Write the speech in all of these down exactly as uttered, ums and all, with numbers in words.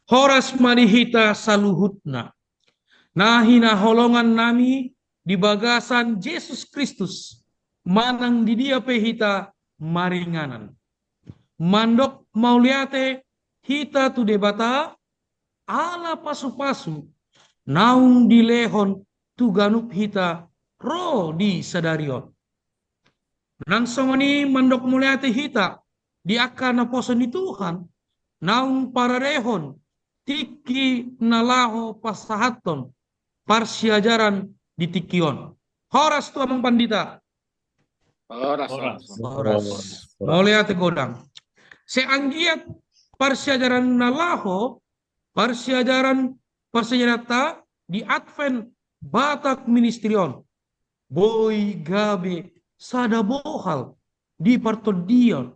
Horas ma di hita saluhutna, na hinaholongan nami di bagasan Jesus Kristus, manang di dia pe hita maringanan. Mandok mauliate hita tu Debata, ala pasupasu naung dilehon tu ganup hita ro di sadari on. Nang songon i mandok mauliate hita di angka naposo ni Tuhan, naung paradehon tingki na laho pasahathon parsiajaran di tingki on. Horas tu amang pandita. Horas, horas. Horas. Mauliate godang. Sai anggiat parsiajaran na laho, parsiajaran, parsiajaranta di Advent Batak Ministry on, boi gabe sada bohal di partondion,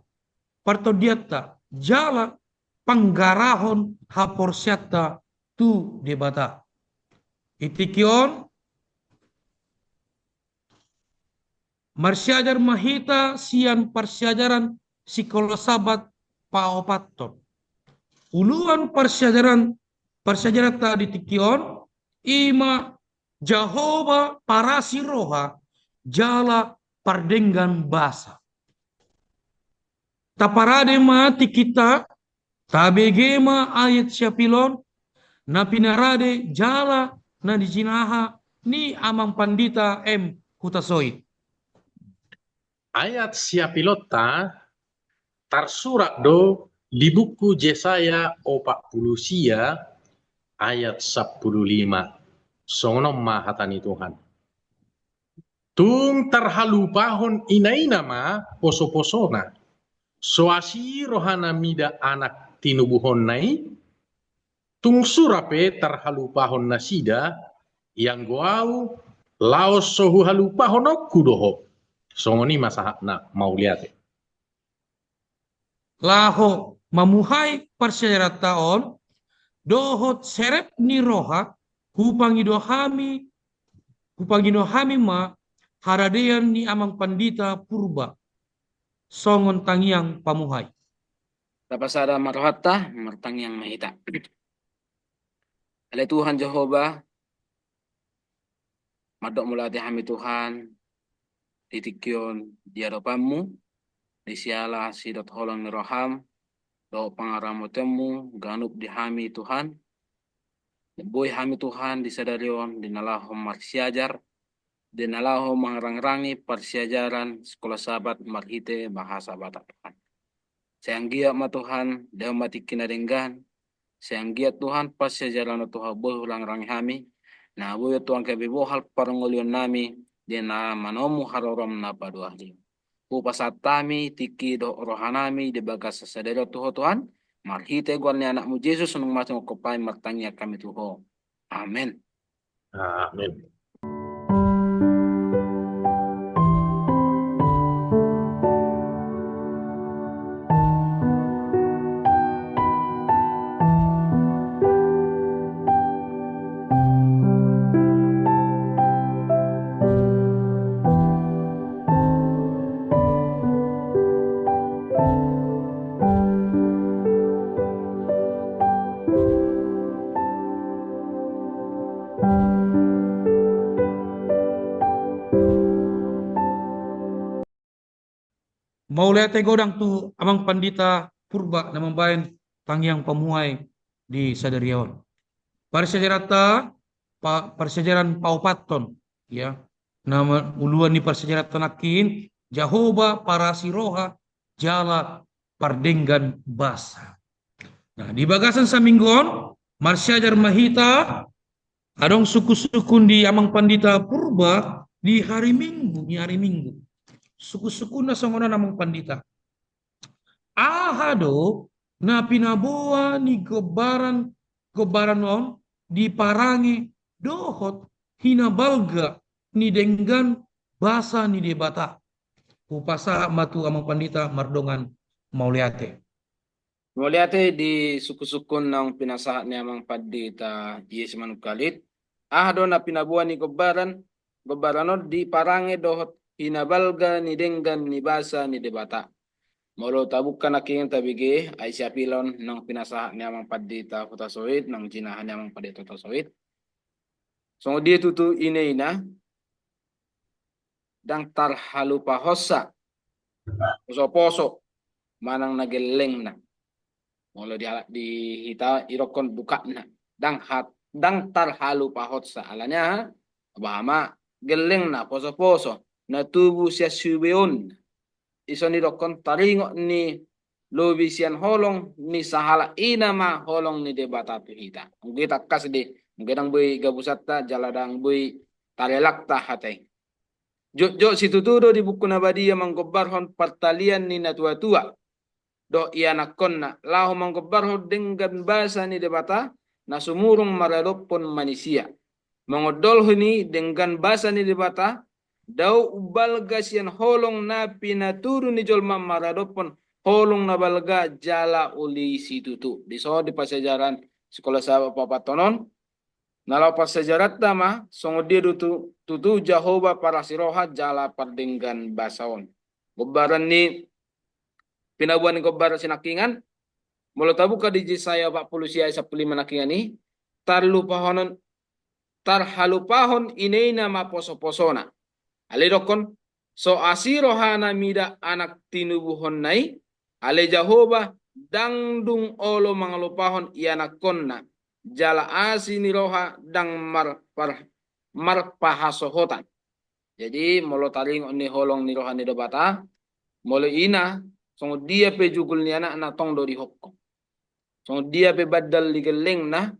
partondianta, jala panggarahon haporseaonta tu Debata. Di tingki on, marsiajar ma hita sian parsiajaran Sikola Sabat paopathon. Uluan parsiajaran, parsiajaranta di tingki on, i ma Jahowa parasi roha jala pardenggan basa. Taparade ma tingkinta, tabege ma ayat siapil on, na pinarade jala na dijinaha ni amang pandita M Hutasoit. Ayat siapilonta tarsurat do di buku Jesaya opat pulu sia ayat sampulu lima. Songon on ma hata ni Tuhan. Tung tarhalupahon inaina ma posoposona. So asi rohana mida anak tinubuhonna i. Tung sura pe tarhalupahon nasida, ianggo ahu laos so huhalupahononku do ho. Songon i ma sahatna, mauliate. Laho mamuhai parsiajaranta on dohot serep ni roha, hupangido hami, hupangido hami ma haradeon ni amang pandita Purba songon tangiang pamuhai. Tapasada ma rohanta, martangiang ma hita. Ale Tuhan Jahowa, mandok mauliate hami Tuhan, di tingki on di adopanmu, di siala sidok holong ni roham, dohot pangaramotionmu ganup di hami Tuhan. Boi hami Tuhan di sadari on, di na laho marsiajar, di na laho mangarangrangi parsiajaran Sikola Sabat marhite bahasa Batak Tuhan. Sai anggiat ma Tuhan, lehon ma tingki na denggan, sai anggiat Tuhan parsiajaran on Tuhan boi hurangrangi hami, na boi Tuhan gabe bohal parngoluon nami, di na manomu haroroam na paduahalion. Hupasahat hami tingki dohot roha nami di bagasan sadari on tu ho Tuhan, marhite goar ni anakmu Jesus naung mate manghophop hami martangiang hami tu ho. Amen. Amen. Mauliate godang tu amang pandita Purba na mambahen tangiang pamuhai di sadari on. Parsiajaranta, pa-, parsiajaran paopathon, ya. Na ma-, uluan ni parsiajaranta nangkin, Jahowa parasi roha jala pardenggan basa. Nah, di bagasan saminggu on, marsiajar ma hita, adong sungkunsungkun di amang pandita Purba di hari Minggu, ni hari Minggu. Sungkunsungkunna songon on amang pandita. Aha do na pinaboa ni gombaran, gombaran on di parange dohot hinabalga ni denggan basa ni Debata. Hupasahat ma tu amang pandita mardongan mauliate. Mauliate di sungkunsungkun naung pinasahat ni amang pandita Yesi Manungkalit. Aha do na pinaboa ni gombaran gombaran on diparange dohot hinabalga ni denggan ni basa ni Debata. Molo tabuka nangkin tabege, ai siapilon nang pinasahat ni amang pandita Hutasoit, nang jinahan ni amang pandita Hutasoit. Songon dia tutu ina-ina, ndang tarhalupahonsa poso-poso manang na gellengna. Molo di, di hita idokkon dukatna. Ndang hat, ndang tarhalupahonsa. Alani aha? Baha ma gellengna poso-poso. Na tubu sian subeon. Ison idokkon taringot ni lobi sian holong ni sahalak ina ma holong ni Debata tu hita. Anggo i tangkas do, anggo i ndang boi gabusanta, jala ndang boi tarelakta hata i. Jotjot situtu do di Buku na Badia manggombarhon partalian ni natua-tua dohot ianakkonna, laho manggombarhon denggan basa ni Debata na sumurung maradophon manisia. Mangondolhon i denggan basa ni Debata, dao umbalga sian holong na pinatudu ni jolma maradophon holong na balga jala uli situtu. Dison di parsiajaran Sikola Sabat paopathon on, na laho parsiajaranta ma, songon dia do tu, tutu Jahowa parasi roha jala pardenggan basa on. Gombaran ni pinaboa ni gombaran sinangkingan, molo tabuka di Jesaya opat pulu sia ayat sampulu lima nangkingan i, tarlupahonon, tarhalupahon ina-ina ma poso-posona. Alai dokkon, so asi rohana mida anak tinubuhonna i, alai Jahowa ndang dung olo mangalupahon ianakkonna, jala asi ni roha ndang mar, par, marpahasohotan. Jadi, molo taringot ni holong ni roha ni Debata, molo ina, songon dia pe jugul ni anakna tong do dihokkon. Songon dia pe bandal ni gellengna,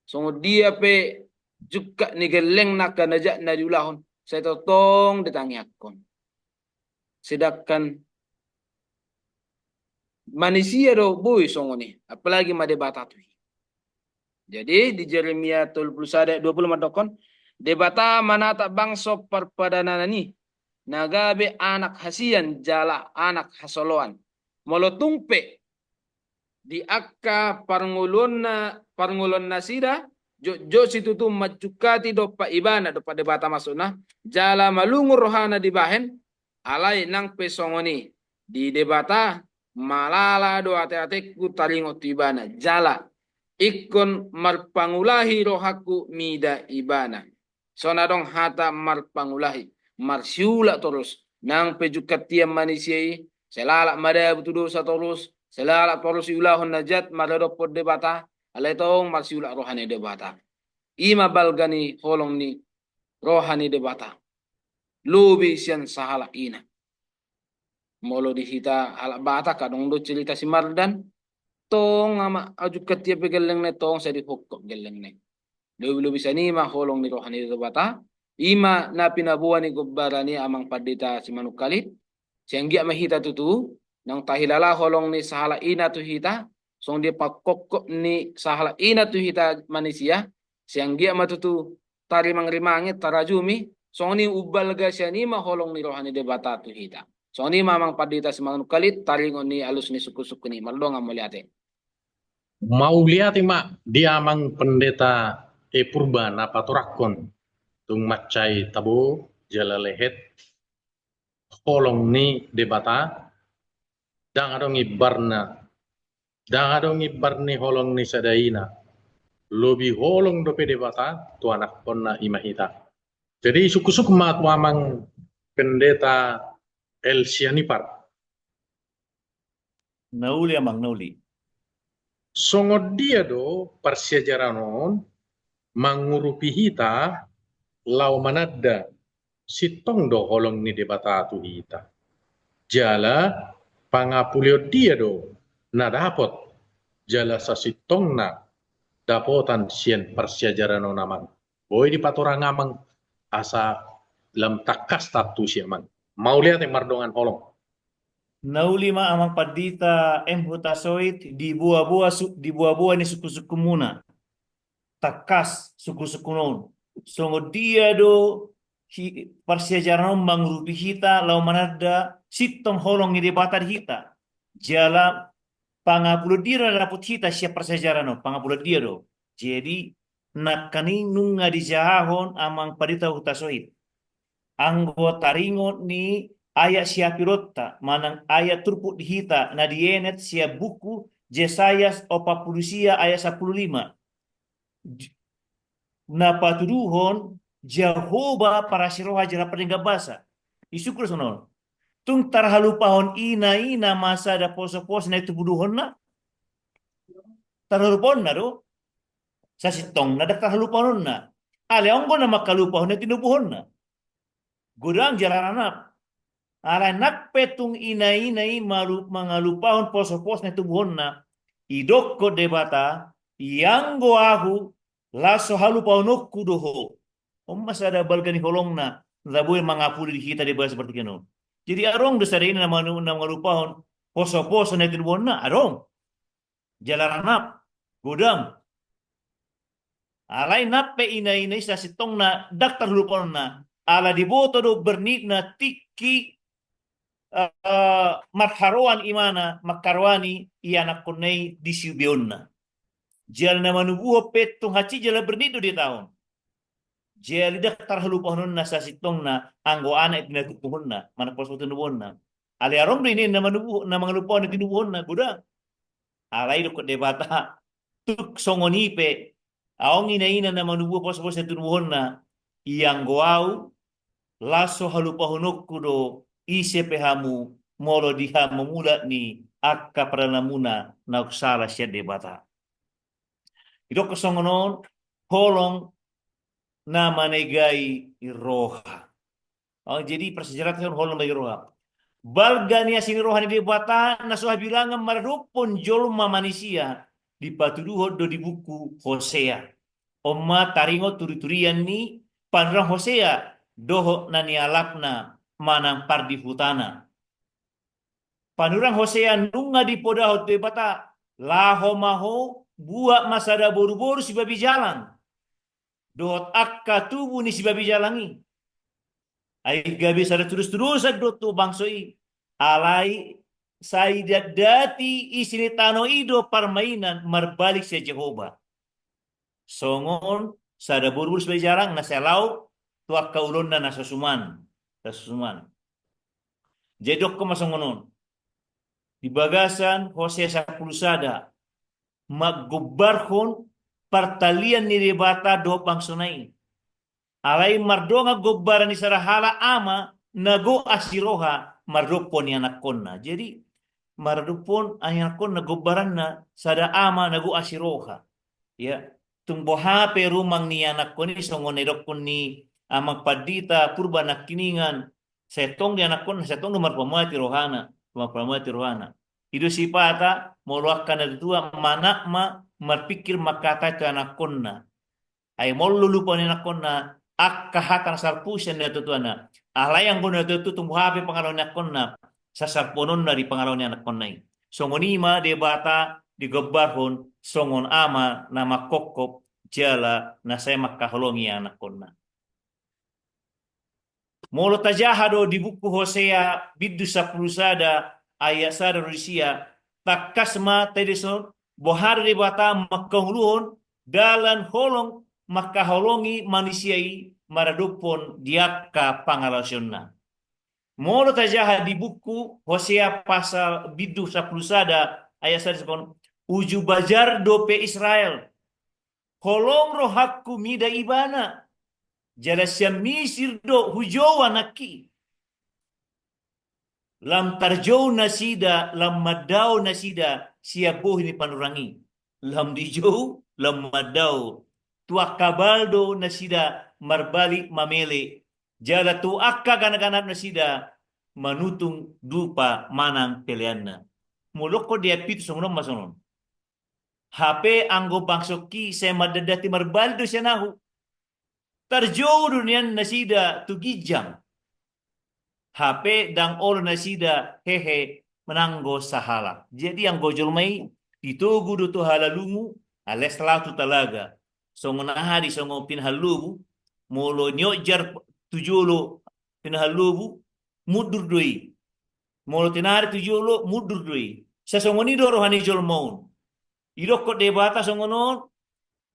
songon dia pe jungkat ni gellengna angka na jat na diulahon, sai tongtong ditangiangkon. Sedangkan manisia do boi songon i, apalagi ma Debata tu i. Jadi di Jeremia tolu pulu sada ayat dua pulu mandokkon, Debata manatap bangso parpadananan i, na gabe anak hasian jala anak hasoloan. Molo tung pe di angka parngoluonna, parngoluonnasida, jotjot situtu manjungkati dompak ibana, dompak Debata maksudna, jala malungun rohana dibahen, alai nang pe songon i, di Debata, malala do ate-atengku taringot tu ibana, jala ingkon marpangulahi rohangku mida ibana. Songon adong hata marpangulahi, marsiulak torus, nang pe jungkat tian manisia i, sai lalap madabu tu dosa torus, sai lalap torus iulahon na jat maradophon Debata, alai tong marsiulak roha ni Debata. I ma balga ni holong ni roha ni Debata. Lobi sian sahalak ina. Molo di hita halak Batak, adong do cerita si Mardan, tong ama, jungkat tian pe gellengna i, tong sai dihokkon gellengna i. Lobi-lobi sian i ma holong ni roha ni Debata, i ma na pinaboa ni gombaran i amang pandita Simanungkalit, sai anggiat ma hita tutu, nang tahilala holong ni sahalak ina tu hita, songon dia pangkokkop ni sahalak ina tu hita manisia, sai anggiat ma tutu tarimang-rimangi, tarajumi, songon i umbalga sian i ma holong ni roha ni Debata tu hita. Songon i ma amang pandita Simanungkalit, taringot ni alus ni sungkun-sungkun i, mardongan mauliate. Mauliate ma di amang pendeta E Purba na patorangkon tung mansai tabo jala lehet holong ni Debata, ndang adong imbarna, ndang adong imbar ni holong ni sada ina, lobi holong dope Debata tu anakkonna i ma hita. Jadi sungkun-sungkun ma tu amang pendeta El Sianipar. Na uli amang, na uli. Songon dia do parsiajaran on mangurupi hita laho mananda sintong do holong ni Debata tu hita. Jala pangapuleon dia do na dapot jala sasintongna dapotan sian parsiajaran on amang. Boi dipatorang amang asa lam tangkas tantu si amang. Mauliate mardongan holong. Na uli ma amang pandita M Hutasoit, diboa-boa su-, diboa-boa ni sungkun-sungkunmuna. Tangkas sungkun-sungkun on. Songon dia do hi-, parsiajaran on mangurupi hita laho mananda sintong holong ni Debata di hita. Jala pangapuleon dia do na dapot hita sian parsiajaran on, pangapuleon dia do. Jadi nangkaning nunga dijahahon amang pandita Hutasoit. anggo taringot ni ayat sihapironta manang ayat turpuk di hita na dienet sian buku Jesaya opat pulu sia ayat sampulu lima. J-, na patuduhon Jahowa parasi roha jala pardenggan basa. Isungkun songon on. Tung tarhalupahon ina-ina ma sada poso-poso na tinobuhonna? Tarhalupahonna do. Sasintongna ndang tarhalupahonna. Alai anggo na manghalupahon na tinobuhonna. Godang jala rarnap. Alai nang pe tung ina-ina i malu-, manghalupahon poso-poso na tinobuhonna, didokkon Debata, ianggo ahu, laos so halupahononku do ho. On ma sada balga ni holongna, na boi mangapuli di hita di bahasa partingkian on. Jadi adong do sada ina na manu-, na manghalupahon poso-poso na tinobuhonna, adong. Jala rarnap, godang. Alai nang pe ina-ina i sasintongna ndang tarhalupahonna, ala diboto do bernitna tingki, eh, marharoan imana mangkaroani ianakkonna i di siubeonna. Jala na manubuhon pe tung hansit jala bernit do dietahon. Jadi ndang tarhalupahononna sasintongna anggo anak i na tinobuhonna, manang poso tinobuhonna. Alai adong do ina na manubuhon, na manghalupahon na tinobuhonna, godang. Alai didokkon Debata, tung songon i pe, adong ina-ina na manubuhon poso-poso na tinobuhonna, ianggo ahu, laos so halupahononku do ise pe hamu, molo di hamamulak ni angka pardalananmuna naung sala sian Debata. Didokkon songon on, holong na manegai roha. Oh, jadi parsijaratan holong na manegai roha. Balga ni asi ni roha ni Debata na so habilangan maradophon jolma manisia, dipatuduhon do di buku Hosea. On ma taringot turi-turian ni panurirang Hosea dohot na nialapna manang pardihutana. Panurirang Hosea nunga dipodahon Debata, laho ma ho, buat ma sada boru-boru sibabi jalang dohot angka tubu ni sibabi jalang i. Ai gabe sada tudos-tudosan do tu bangso i. Alai sai didat-dati isi ni tano i do parmainan marbalik sian Jahowa. Songon sada boru-boru sibabi jalang na sai laho tu angka ulaonna na so suman, na so suman. Jadi didokkon ma songon on. Di bagasan Hosea sampulu sada, manggombarhon partalian ni Debata dohot bangsona i. Alai mardongan gombaran ni sada halak ama na gok asi roha maradophon ianakkonna. Jadi maradophon ianakkonna gombaranna sada ama na gok asi roha. Ya, tung boha pe rumang ni ianakkon i songon na idokkon ni amang pandita Purba Nangkiningan, sai tong do ianakkonna, sai tong do marpamuati rohana, marpamuati rohana. I do sipata molo angka na tuatua manat ma marpingkir mangkatai tu ianakkonna. Ai molo lupa ni ianakkonna angka hata na salpu sian na tuatuana. Alai anggo na tuatua tung boha pe pangalaho ni ianakkonna, sasarpuhononna do i pangalaho ni ianakkonna i. Songon i ma Debata digombarhon songon ama na mangkophop jala na sai mangkaholongi ianakkonna. Molo tajaha do di buku Hosea bindu sampulu sada ayat sada ro di sia, tangkas ma taida dison, boha do Debata mangkaholongi dalan holong mangkaholongi manisia i maradophon di angka pangalaosionna. Molo tajaha di buku Hosea pasal bindu sampulu sada ayat sada dison, uju bajar dope Israel. Holong rohangku mida ibana. Jala sian Misir do hujou anakki. Lam tarjou nasida, lam mandao nasida sian bohi ni panurirang i. Lam dijou, lam mandao. Tu angka bal do nasida marbalik mamele. Jala tu angka ganaganap nasida manutung dupa manang peleanna. Molo dokkon di ayat pitu songon on ma songon on. Hape anggo bangsongki sai mandat-dati marbalik do sian ahu. Tarjou do nian nasida tu ginjang. Hape ndang olo nasida hehe mananggo sahalak. Jadi anggo jolma i ditogu do tu halalumu, alias laho tu talaga. Songon aha di songon pinahan lobu, molo niojar tu jolo pinahan lobu, mundur do i. Molo tinarik tu jolo, mundur do i. Sasongon i do roha ni jolma on. Didokkon Debata songon on,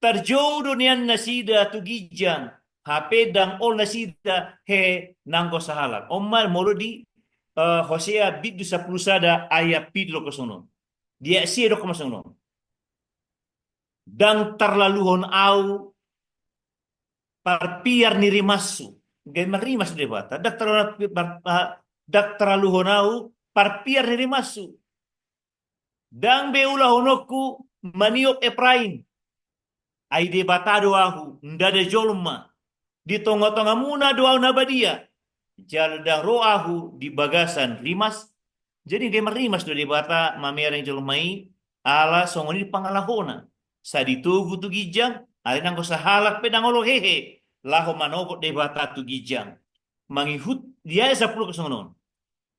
tarjou do nian nasida tu ginjang, hape ndang olo nasida hehe nanggo sahalak. On ma molo di, eh, Hosea bindu sampulu sada ayat pitu didokkon songon on. Di ayat sia didokkon ma songon on. Ndang tarlaluhon ahu parpiar ni rimashu. Gabe marrimas Debata. Ndang tarlaluhon, par-, ah, ndang tarlaluhon ahu parpiar ni rimashu. Ndang be ulahononku maniop Epraim. Ai Debata do ahu, ndada jolma. Di tongatongamuna do ahu na badia. Jala ndang ro ahu di bagasan rimas. Jadi gabe marrimas do Debata mamereng jolma i, ala songon i pangalahona. Sai ditogu tu ginjang, alai nanggo sahalak pe ndang olo hehe laho manogot Debata tu ginjang. Mangihut, di ayat sampulu songon on.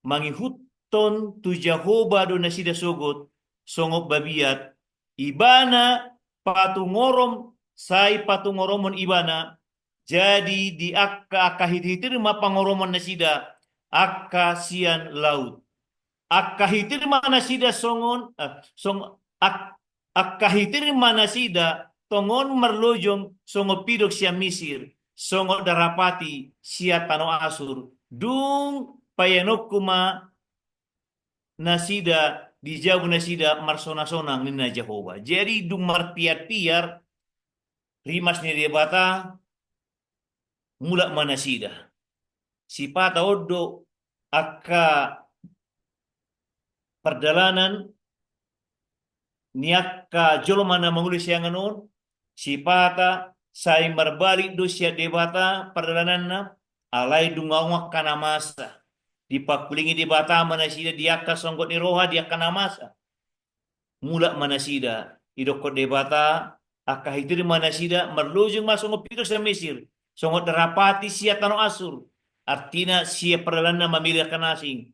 Mangihuthon tu Jahowa do nasida sogot, songon babiat, Ibana patungorom, sai patungoromon Ibana, jadi di angka, angka hitirhitir ma pangoromon nasida, angka sian laut. Angka hitir ma nasida songon, eh, song-, ak-, angka hitir ma nasida tongon marlojong songon pidong sian Misir, songon darapati sian tano Asur, dung paiononku ma nasida di jabu nasida marsonang-sonang ninna Jahowa. Jadi dung marpiar-piar rimas ni Debata, mulak ma nasida. Sipata on do angka pardalanan ni angka jolma na mangulahon siangan on, sipata sai marbalik do sian Debata pardalananna, alai dung adong angka na masa. Dipakulingi Debata ma nasida di angka songgot ni roha di angka na masa. Mulak ma nasida, didokkon Debata, angka hitir ma nasida, marlojong ma songon pidong sian Misir, songon darapati sian tano Asur. Artina sian pardalananna mamillit angka na asing.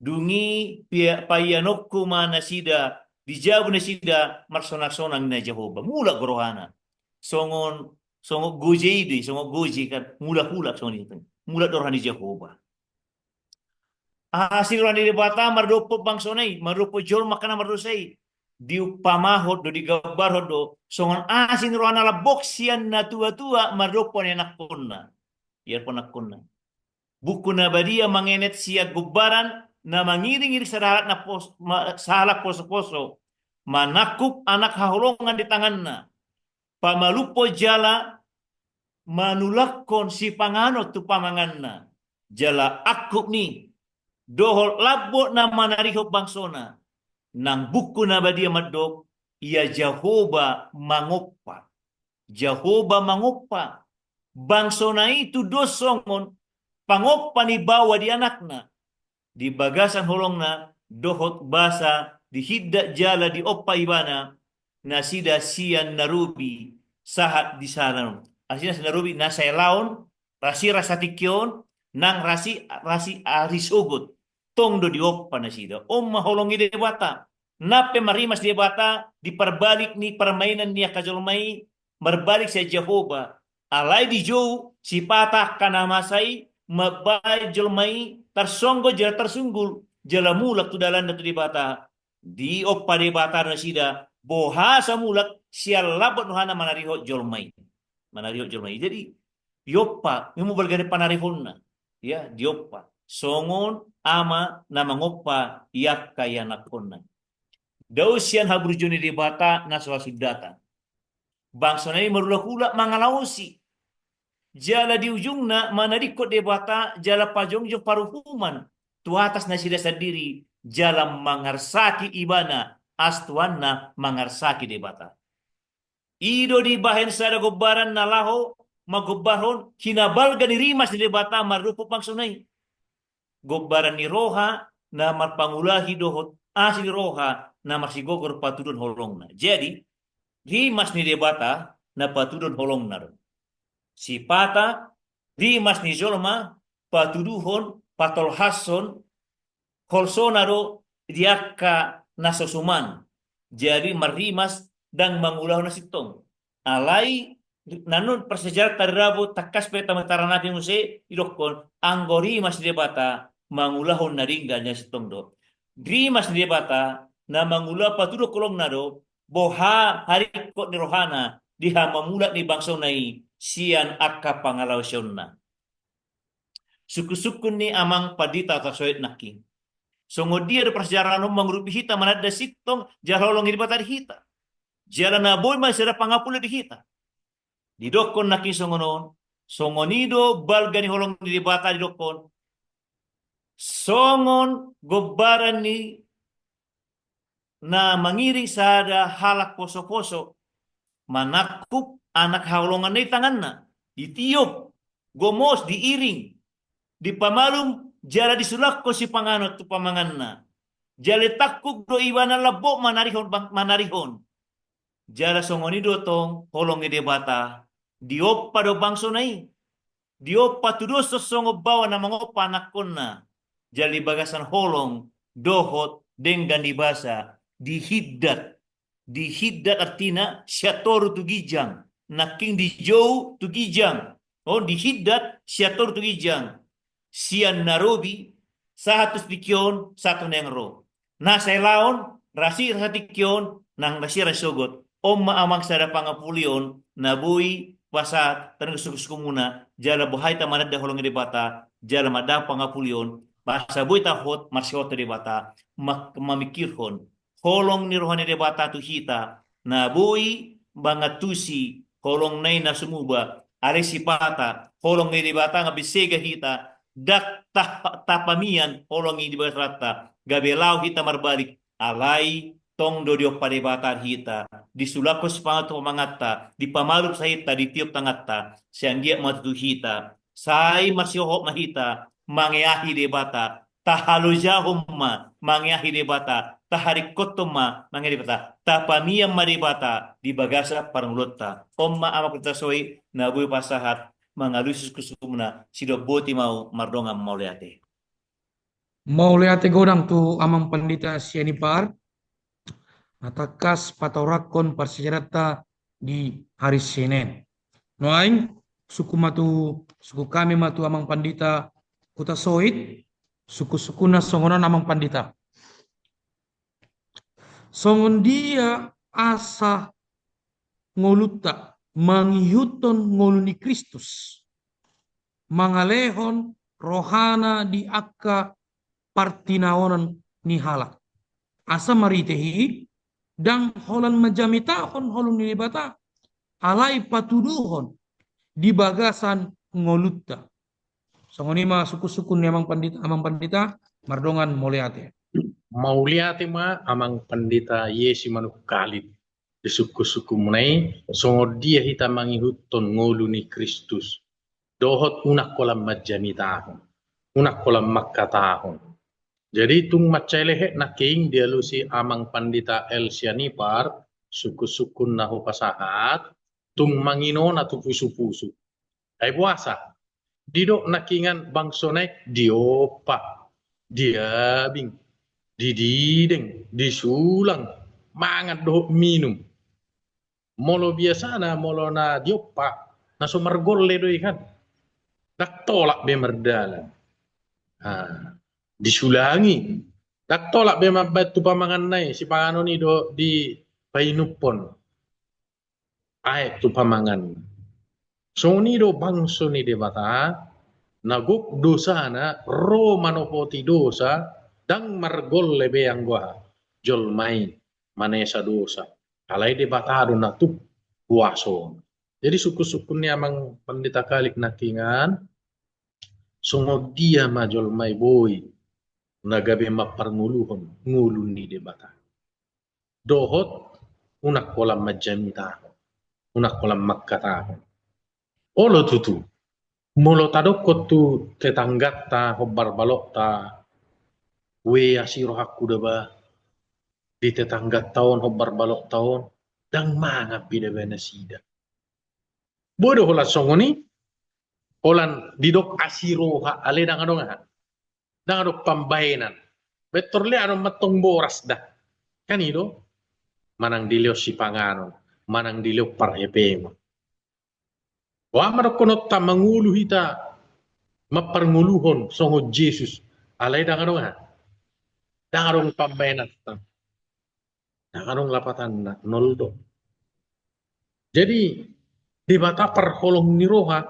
Dung i pia-, paiononku ma nasida, di jabu nasida marsonang-sonang ninna Jahowa. Mulak do rohana. Songon, songon goje i do i, songon goje kan. Mulak-mulak songon i. Mulak do roha ni Jahowa. Asi ni roha ni Debata mardophon bangsona i, mardophon jolma angka na mardosa i. Diumpamahon do, digambarhon do, songon asi ni rohana lambok sian natuatua mardophon anakkonna. Iarpon anakkonna. Buku na badia mangenet sian gombaran na mangiringiring sahalak na pos-, ma-, sahalak posoposo, manangkup anak haholongan di tanganna, pamalumhon jala manulakhon sipanganon tu pamanganna, jala angkup ni, dohot lambok na manarihon bangsona, nang buku na badia mandok, ia Jahowa mangompa. Jahowa mangompa. Bangsona i tudos songon pangompa ni baoa di anakna. Di bagasan holongna, dohot basa dihindat jala diompa ibana, nasida sian na robi, sahat di sahalak on. Asi nasida na robi, na saelaon, rasi rasa tingki on, nang rasi, rasi ari sogot. Tong do diompa nasida. On ma holong ni Debata. Nang pe marrimas Debata, di parbalik ni parmainan ni angka jolma i, marbalik sian Jahowa. Alai dijou, sipata angka na masa i, mambahen jolma i, tarsonggot jala tarsunggul, jala mulak tu dalanna tu Debata. Diompa Debata nasida, boha so mulak, sian lambok ni rohana manarihon jolma i. Manarihon jolma i. Jadi, diompa, ima balga ni panarihonna. Ya, diompa. Songon ama na mangompa angka ianakhonna. Dao sian haburjuon ni Debata na so hasundatan. Bangsona i marulak-ulak mangalaosi. Jala di ujungna manadingkon Debata jala pajongjong paruhuman tu atas nasida sandiri jala mangarsaki ibana, asa tuanna mangarsaki Debata. I do dibahen sada gombaran na laho manggombarhon hinabalga ni rimas ni Debata mardophon bangsona i. Gombaran ni roha na marpangulahi dohot asi ni roha na marsigogor patuduhon holongna. Jadi, rimas ni Debata na patuduhon holongna do. Sipata, rimas ni jolma patuduhon, patolhashon, holsona do di angka na so suman. Jadi marrimas ndang mangulahon na sintong. Alai, nanon parsejarah tarirabo tangkas pe tama taranapi muse, didokkon, anggo rimas ni Debata mangulahon na denggan na sintong do. Rimas ni Debata na mangula patuduhon holongna do, boha haringkot ni rohana di hamamulak ni bangsona i, sian angka pangalaosionna. Sungkun-sungkun ni amang pandita tasoit nangkin. Songon dia do parsejarahan on mangurupi hita mananda sintong jala holong ni Debata di hita. Jala na boi ma sada pangapulion di hita. Didokkon nangkin songon on, songon i do balga ni holong ni Debata didokkon. Songon gombaran ni na mangiring sada halak poso-poso, manangkup anak haholonganna i tanganna, ditiop, gomos, diiring, dipamalum, jala disulangkon sipanganon tu pamanganna. Jala ditangkup do ibana lambok manarihon, bang-, manarihon. Jala songon i do tong holong ni Debata, diompa do bangsona i. Diompa tudoshon songon baoa na mangompa anakkonna. Jala di bagasan holong dohot denggan ni basa, dihindat. Dihindat artina sian toru tu ginjang, nangkin dijou tu ginjang. On dihindat sian toru tu ginjang. Sian na robi, sahat tu tingki on, sahat tu na naeng ro. Na sai laon, rasi-, rasa tingki on, nang rasi-, rasi sogot. On ma amang sada pangapulion, na boi pasahat, tano sungkun-sungkunmuna, jala boha hita mananda holong ni Debata, jala mandapot pangapulion, asa boi tahot, marsihohot tu Debata, mak-, mamikirhon holong ni roha ni Debata tu hita, na boi mangantusi holongna i na sumuba, alai sipata, holong ni Debata nga be sega hita, ndang ta-, tapamian holong i di bagasan rohanta, gabe laho hita marbalik, alai tong do diompa Debata hita, disulangkon sipanganon tu pamanganta, dipamalum sahitanta, ditiop tanganta, sai anggiat ma tutu hita, sai marsihohot ma hita, mangeahi Debata, tahalojahon ma mangeahi Debata, taharingkothon ma mangeahi Debata, tapamian ma Debata di bagasan parngoluonta. On ma amang tasoit na boi pasahat mangalusi sungkun-sungkunmuna, sidok boti ma ahu mardongan mauliate. Mauliate godang tu amang pandita Sianipar. Na tangkas patorangkon parsiajaranta di hari Senin. Nuaeng, sungkun ma tu, sungkun hami ma tu amang pandita hutasoit, sungkun-sungkunna songon on amang pandita. Songon dia asa ngolunta mangihuthon ngolu ni Kristus, mangalehon rohana di angka partinaonon ni halak. Asa marhite i, ndang holan manjamitahon holong ni Debata, alai patuduhon di bagasan ngolunta. Songon i ma sungkun-sungkun ni amang pandita, amang pandita, mardongan mauliate. Mauliate ma amang pandita Yesi Manungkalit. Di sungkun-sungkunmuna i, songon dia hita mangihuthon ngolu ni Kristus. Dohot unang holan manjamitahon, unang holan manghatahon. Jadi tung mansai lehet nangkin dialusi amang pandita L Sianipar, sungkun-sungkun na hupasahat, tung manginona tu pusu-pusu. Ai boasa? Didok nangkiningan bangsona i diompa, diabing, didideng, disulang, mangan dohot minum. Molo biasana, molo na diompa, na so margolle do i kan. Ndang tolap be mardalan. Ah, disulangi. Ndang tolap be mambaen tu pamanganna i, sipanganon i dohot dipainuphon. Aek tu pamangan. Songon i do bangso ni Debata, na gok dosana ro manopoti dosa, ndang margolle be anggo aha, jolma i manesa dosa. Alai Debata do na tuk kuaso. Jadi sungkun-sungkun ni amang pandita Kalik nangkiningan, songon dia ma jolma i boi na gabe mamparngoluhon ngolu ni Debata. Dohot unang holan manjamitahon, unang holan manghatahon. Olo tutu, molo tadokkon tu tetangganta, hombar balokta, ue asi rohangku da ba, di tetangganta on, hombar balokta on, ndang mangan be da ba nasida. Boi do holan songon i, holan didok asi roha, alai ndang adong aha. Ndang adong pambaenan. Bentor lea adong mantong boras da. Kan i do. Manang dilehon sipanganon, manang dilehon parhepengon. Boha ma dohononta mangolu hita mamparngoluhon songon Jesus. Alai ndang adong aha. Ndang adong pambaenanta. Ndang adong lapatanna, nol do. Jadi, Debata parholong ni roha.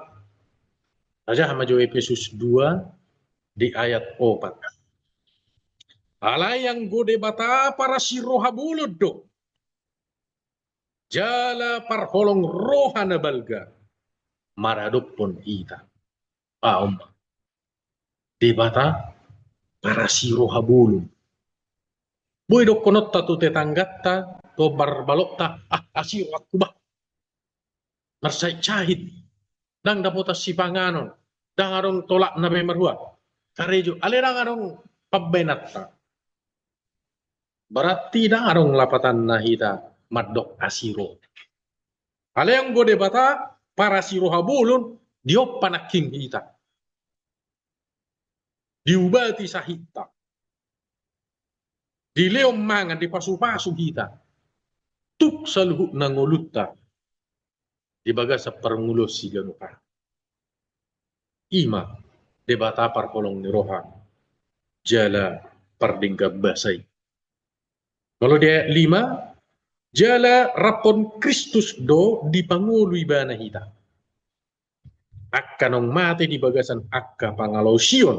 Tajaha ma jo Efesus dua di ayat opat. Alai anggo Debata parasiroha bolon do, jala parholong roha na balga maradophon hita. Ah, on ma. Debata parasiroha bolon. Boi dohononta tu tetanggata, tu parbalokta, ah, asi rohangku bah. Marsahit-sahit. Ndang dapotan sipanganon. Ndang adong tolapna be marhua. Karejo, alai ndang adong pambaenanta. Berarti ndang adong lapatanna hita mandok asi roha. Alai anggo Debata parasiroha bolon, diompa nangkin hita. Diubati sahitta. Dilehon mangan, dipasupasu hita. Tuk saluhutna ngolunta di bagasan parngoluon siganup ari. I ma Debata parholong ni roha jala pardenggan basa i. Molo di ayat lima, jala raphon Kristus do dipangolu ibana hita. Angka naung mate di bagasan angka pangalaosion,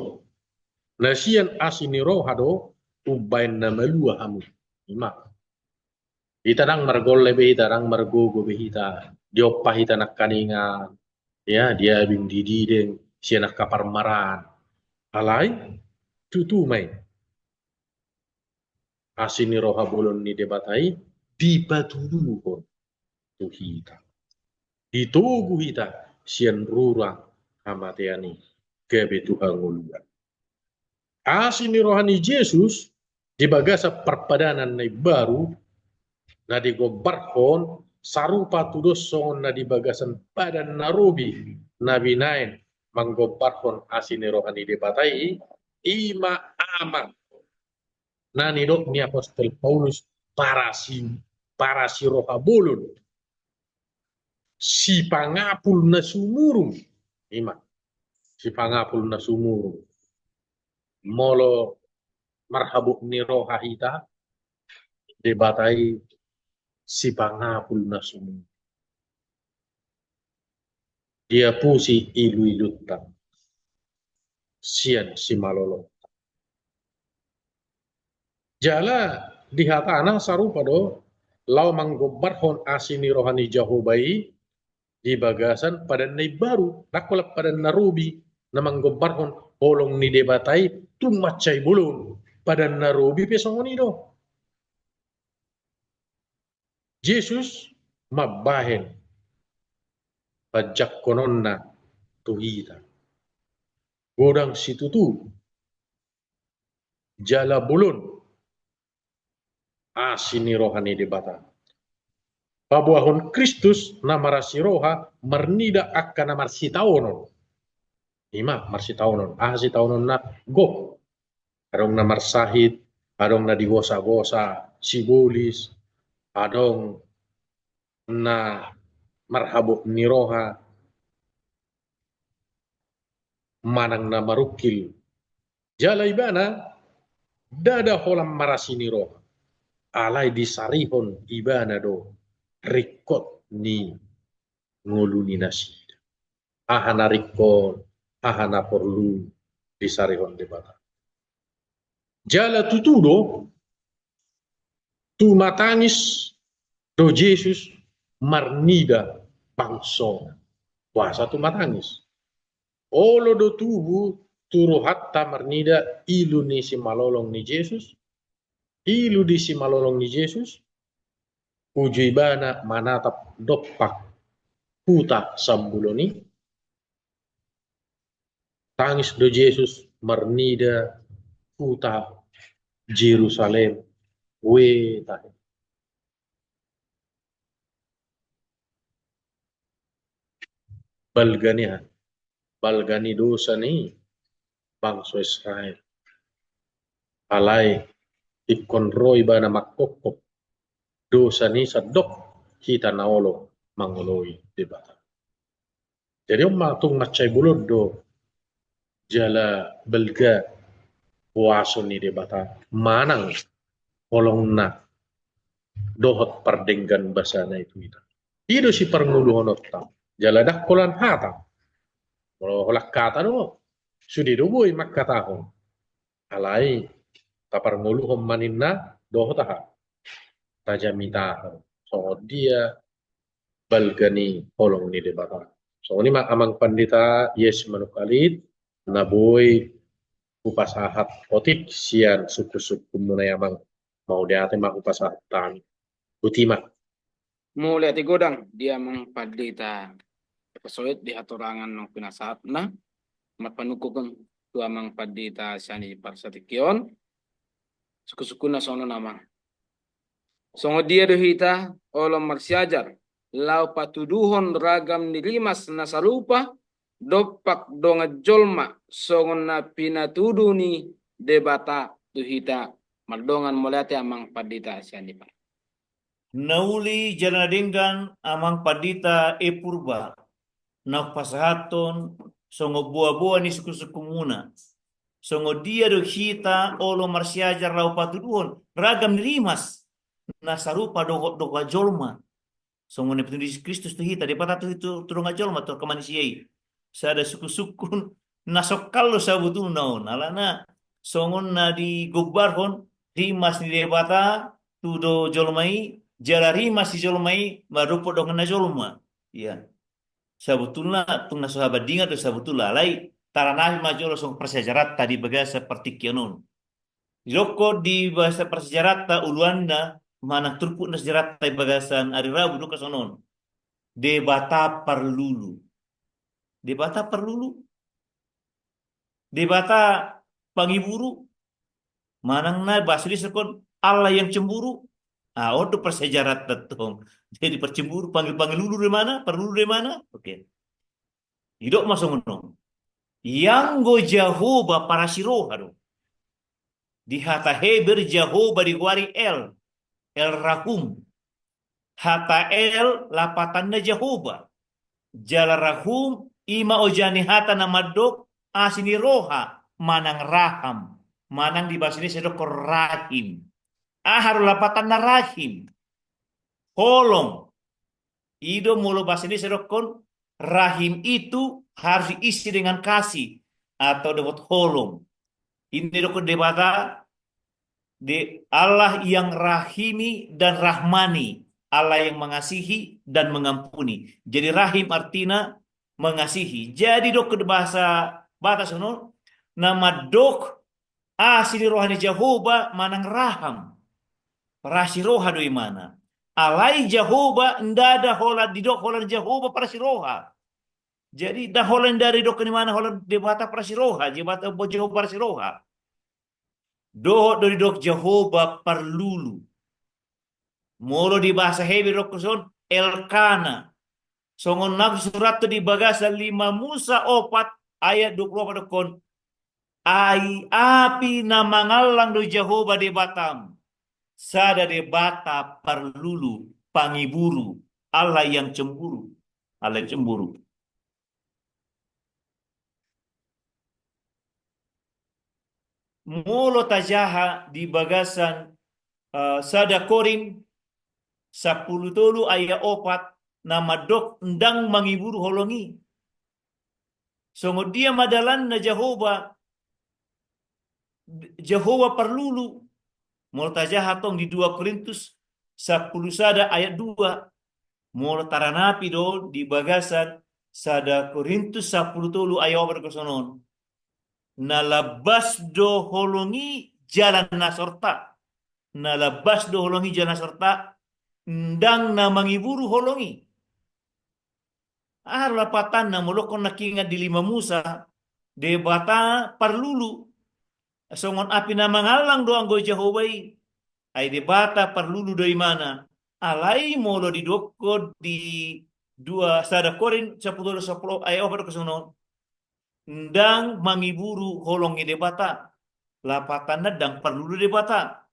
na sian asi ni roha do umbahen na malua hamu. I ma. Hita ndang margolle be hita, ndang margogo be hita, diompa hita nangkaningan, ya, diabing didideng sian angka parmaraan. Alai, tutu ma i. Asi ni roha bolon ni Debata i dipatuduhon tu hita. Ditogu hita sian rura hamatean i gabe tu hangoluan. Asi ni roha ni Jesus di bagasan parpadanan na imbaru, na digombarhon sarupa tudos songon na di bagasan padan na robi na binaen manggombarhon asi ni roha ni Debata i, i ma amang na nidok ni apostel Paulus parasi, parasiroha bolon. Sipangapul na sumurung. I ma. Sipangapul na sumurung. Molo marhabot ni roha hita, Debata i sipangapul na sumurung. Diapusi iluilunta sian simalolong. Jala di hatana sarupa do laho manggombarhon asi ni roha ni Jahowa i di bagasan padan na imbaru, ndang holan padan na robi, na manggombarhon holong ni Debata i tung mansai bolon. Padan na robi pe songon i do. Jesus mambahen panjangkononna tu hita. Godang situtu jala bolon asi ni roha ni Debata. Paboahon Kristus na marasi roha marnida angka na marsitaonon. I ma marsitaonon, aha sitaononna? Gok. Adong na marsahit, adong na digosagosa sibolis, adong na marhabot ni roha manang na marungkil. Jala ibana ndada holan marasi ni roha, alai disarihon ibana do ringkot ni ngolu ni nasida. Aha na ringkot, aha na porlu disarihon Debata. Jala tutu do tumatangis do Jesus marnida bangsona. Boasa tumatangis? Olo do tubu tu rohanta marnida ilu ni simalolong ni Jesus, ilu di simalolong ni Jesus, uju ibana manatap dompak huta sambulo i. Tangis do Jesus marnida huta Jerusalem. We tahe. Balga ni aha? Balga ni dosa ni bangso Israel. Alai ingkon ro ibana manghophop dosa ni sandok hita na olo mangoloi Debata. Jadi on ma tung mansai bolon do jala balga huaso ni Debata manang holongna dohot pardenggan basana i tu hita. I do siparngoluhononta. Jala ndang holan hata. Molo holan hata do, sude do boi mangkatahon. Alai taparngoluhon ma ninna dohot aha? Tajamitahon songon dia balga ni holong ni Debata. Songon i ma amang pandita Yes Manungkalit, na boi hupasahat otik sian sungkun-sungkunmuna i amang. Mauliate ma hupasahat hami. Botima. Mauliate godang di amang pandita Pasoit di hatorangan nang pinasahatna. Marpanungkun tu amang pandita sian i parsatikkion. Sungkun-sungkunna songon on amang. Songon dia do hita olo marsiajar laho patuduhon ragam ni rimas na sarupa dompak dongan jolma songon na pinatudu ni Debata tu hita? Mardongan mauliate amang pandita sian i. Na uli jala na denggan amang pandita E Purba, na hupasahathon songon boa-boa ni sungkun-sungkunmuna. Songon dia do hita olo marsiajar laho patuduhon ragam ni rimas na sarupa dohot dongan jolma. Songon na pinatudu ni Kristus tu hita, Debata tu, tu, tu dongan jolma, tu angka manusia i. Sada sungkun-sungkun na songkal do sabotulna on. Alana songon na digombarhon rimas ni Debata tu do jolma i, jala rimas ni jolma i mardompok donganna jolma. Ia. Sabotulna tung na so habandingan do sabotulna, alai taranapi ma jolo songon parsiajaranta di bagasan partingkian on. Didokkon di bagasan parsiajaranta uluanna manang turpukna siajaranta di bagasan ari Rabu didok songon on. Debata parlulu. Debata parlulu. Debata pangiburu. Manang na bahasa Indonesia didok Allah yang cemburu. Ah, on do parsiajaranta tong. Jadi parcemburu, pangi-, pangilulu do imana, parlulu do imana. Oke. Didok ma songon on. Ianggo Jahowa parasi roha do. Di hata Heber Jahowa digoari El, El Rahum. Hata El lapatanna Jahowa. Jala Rahum i ma oja ni hata na mandok asi ni roha manang raham. Manang di bahasa Indonesia didokkon rahim. Aha do lapatanna rahim? Holong. I do molo bahasa Indonesia didokkon rahim itu harus diisi dengan kasih atau dapat holong. Ini didokkon Debata, de-, Allah yang rahimi dan rahmani, Allah yang mengasihi dan mengampuni. Jadi rahim artina mengasihi. Jadi didokkon bahasa Batak songon on, na mandok asi ni roha ni Jahowa manang raham. Parasi roha do imana. Alai Jahowa ndada holan didok holan Jahowa parasi roha. Jadi ndang holan ndada didok imana holan Debata parasi roha, Debata, Jahowa parasi roha. Dohot do didok Jahowa parlulu. Molo di bahasa Heber didokkon songon Elkana. Songon na husurathon di bagasan lima Musa opat ayat dua puluh opat didokkon. Ai api na mangallang do Jahowa Debatam. Sada Debata parlulu, pangiburu, Allah yang cemburu. Allah yang cemburu. Molo tajaha di bagasan, eh, sada Korint sampulu tolu ayat opat, na mandok ndang mangiburu holong i. Songon dia ma dalanna Jahowa, Jahowa parlulu. Molo tajaha tong di dua Korintus sampulu sada ayat dua. Molo taranapi do di bagasan sada Korintus sampulu tolu ayat opat songon on. Na lambas do holong i jala na sorta. Na lambas do holong i jala na sorta. Ndang na mangiburu holong i. Aha do lapatanna molo ingkon nangkiningan di lima Musa, Debata parlulu. Songon api na mangallang do anggo Jahowa i. Ai Debata parlulu do imana. Alai molo didokkon di dua sada Korint sampulu sampulu ayat opat songon on. Ndang mangiburu holong ni Debata. Lapatanna ndang parlulu Debata.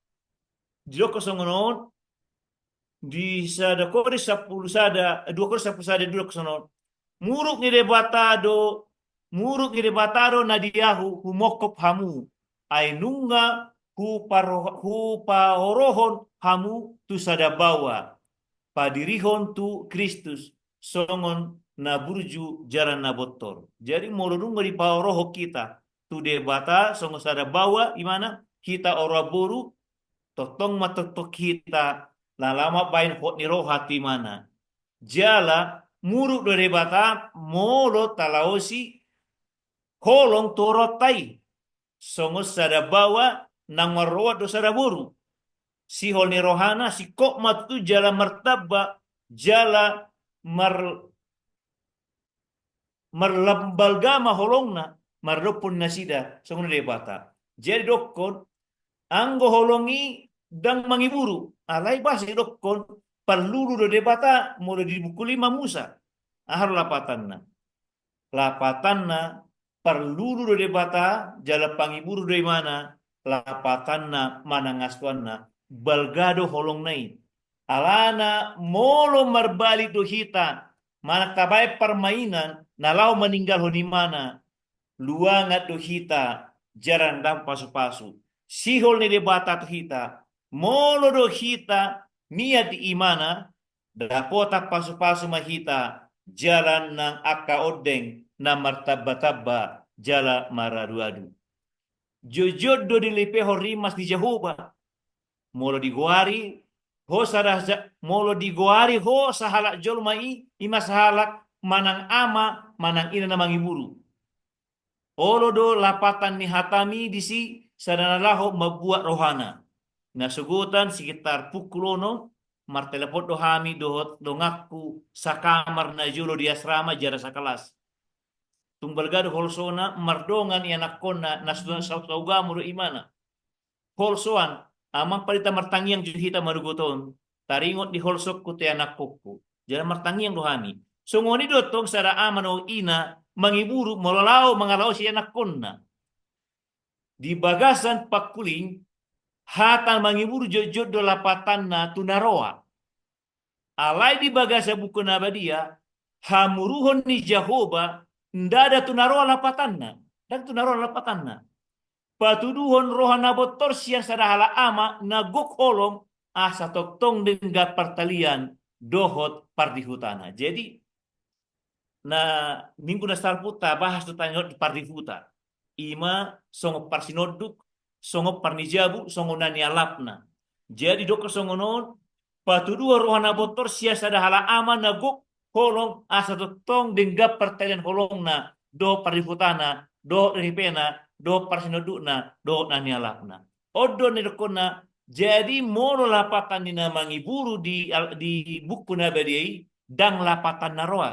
Didokkon songon on, di sada Korint sampulu sada, dua Korint sampulu sada didokkon songon on. Muruk ni Debata do, muruk ni Debata do na di ahu humongkop hamu. Ai nunga huparo-, hupaorohon hamu tu sada baoa. Padirihon tu Kristus songon na burju jala na bontor. Jadi molo dung dipaorohon hita tu Debata songon sada baoa imana, hita oroan boru, tongtong ma tongtong hita na laho mambahen hot ni roha tu imana. Jala muruk do Debata molo talaosi holong tu oroanta i. Songon sada baoa na maroroan do sada boru. Sihol ni rohana, singkop ma tutu jala martamba, jala mar-, marlambalga ma holongna, mardophon nasida, songon i Debata. Jadi dokkon, anggo holong i ndang mangiburu, alai boasa didokkon, parlulu do Debata, molo di buku lima Musa. Aha do lapatanna? Lapatanna, parlulu do Debata, jala pangiburu do imana, lapatanna manang asuanna, balga do holongna i. Alana molo marbalik do hita, manang tabahen parmainan, na laho maninggalhon imana, luangan do hita, jala ndang pasupasu. Sihol ni Debata tu hita, molo do hita mian di imana, dapotan pasupasu ma hita, jala nang angka ondeng na martambatamba jala maraduadu. Jotjot do dilipehon rimas ni Jahowa. Molo digoari ho sada, molo digoari ho sahalak jolma i, ima sahalak manang ama, manang ina na mangiburu. Olo do lapatan ni hatami disi sada na laho mambuat rohana. Na sogotan sekitar pukul onom, martelepon do hami dohot donganku sakamar na jolo di asrama jala sakelas. Tung balga do holsona mardongan ianakkonna, na sudah sau-, saugamo do imana. Holsoan, amang pandita, martangiang jo hita manogot on, taringot ni holsongku tu ianakkonku. Jala martangiang do hami. Songon i do tong sada ama dohot ina mangiburu molo laho mangalaosi ianakkonna. Di bagasan pangkuling, hata mangiburu jotjot do lapatanna tu na roa. Alai di bagasan buku na badia, hamuruhon ni Jahowa, ndada tu na roa lapatanna. Ndang tu na roa lapatanna. Patuduhon roha na bontor sian sada halak ama na gok holong, asa tongtong denggan partalian dohot pardihutana. Jadi, na minggu na salpu tabahas do tangiot pardihuta. Ima songon parsinonduk, songon parnijabu, songon na nialapna. Jadi, dokkon songon on, patuduhon roha na bontor sian sada halak ama na gok holong asa tongtong denggan partalian holongna, dohot pardihutana, dohot R P na, dohot parsinondukna, dohot na nialapna. On do na nidokkonna, jadi molo lapatan ni na mangiburu di, di buku na badia i, ndang lapatan na roa.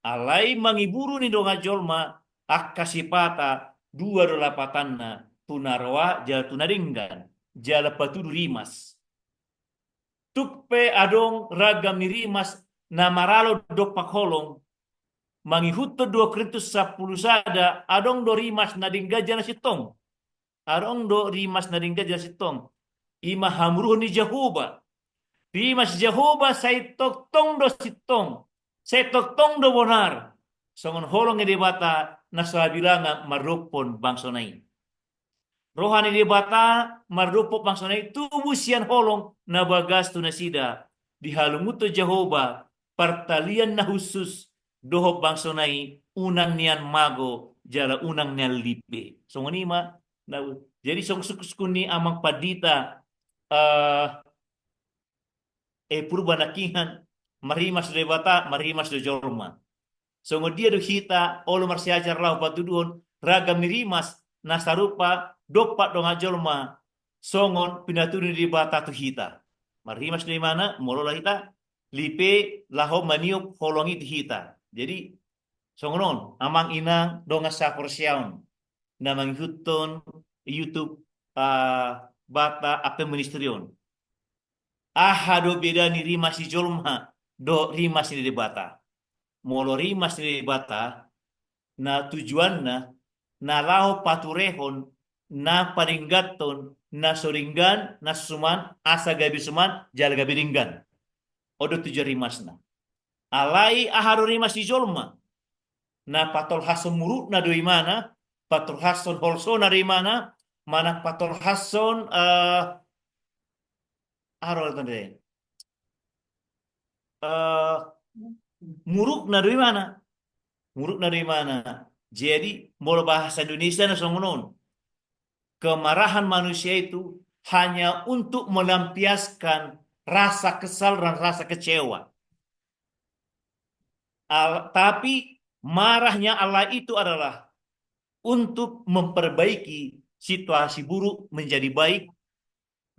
Alai mangiburu ni dongan jolma, angka sipata, dua do lapatanna, tu na roa, jala tu na denggan, jala patudu rimas. Tung pe adong ragam ni rimas na maralo dompak holong, mangihuthon dua Korintus sampulu sada, adong do rimas na denggan jala sintong. Adong do rimas na denggan jala sintong. Ima hamuruhon ni Jahowa. Rimas Jahowa sai tongtong do sintong. Sai tongtong do bonar. Songon holong ni Debata na so habilangan mardophon bangsona i. Roha ni Debata mardophon bangsona i tubu sian holong na bagas tu nasida. Dihalungunhon Jahowa partalian na hushus dohot bangsona i, unang nian mago jala unang nian lipe. Songon i ma, na, jadi songon sungkunsungkun ni amang pandita, eh, eh, Purba nangkiningan, marrimas do Debata, marrimas do jolma. Songon dia do hita olo marsiajar laho patuduhon ragam ni rimas na sarupa dompak dongan jolma songon pinatudu ni Debata tu hita. Marrimas do imana, molo laho hita, lipe laho maniop holong i tu hita. Jadi, songon on, amang inang dongan saporseaon, na mangihuthon YouTube, ah, Batak Advent Ministry on. Aha do beda ni rimas ni jolma dohot rimas ni Debata? Molo rimas ni Debata, na tujuanna, na laho paturehon, na padengganhon, na so denggan, na so suman, asa gabe suman, jala gabe denggan. On do tujuan rimasna. Alai aha do rimas ni jolma? Na patolhashon murukna do imana, patolhashon holsona do imana, manang patolhashon, eh, aha do tanda, eh, murukna do imana. Murukna do imana. Jadi, molo bahasa Indonesia na songon on. Kemarahan manusia itu hanya untuk melampiaskan rasa kesal dan rasa kecewa. Al-, tapi marahnya Allah itu adalah untuk memperbaiki situasi buruk menjadi baik,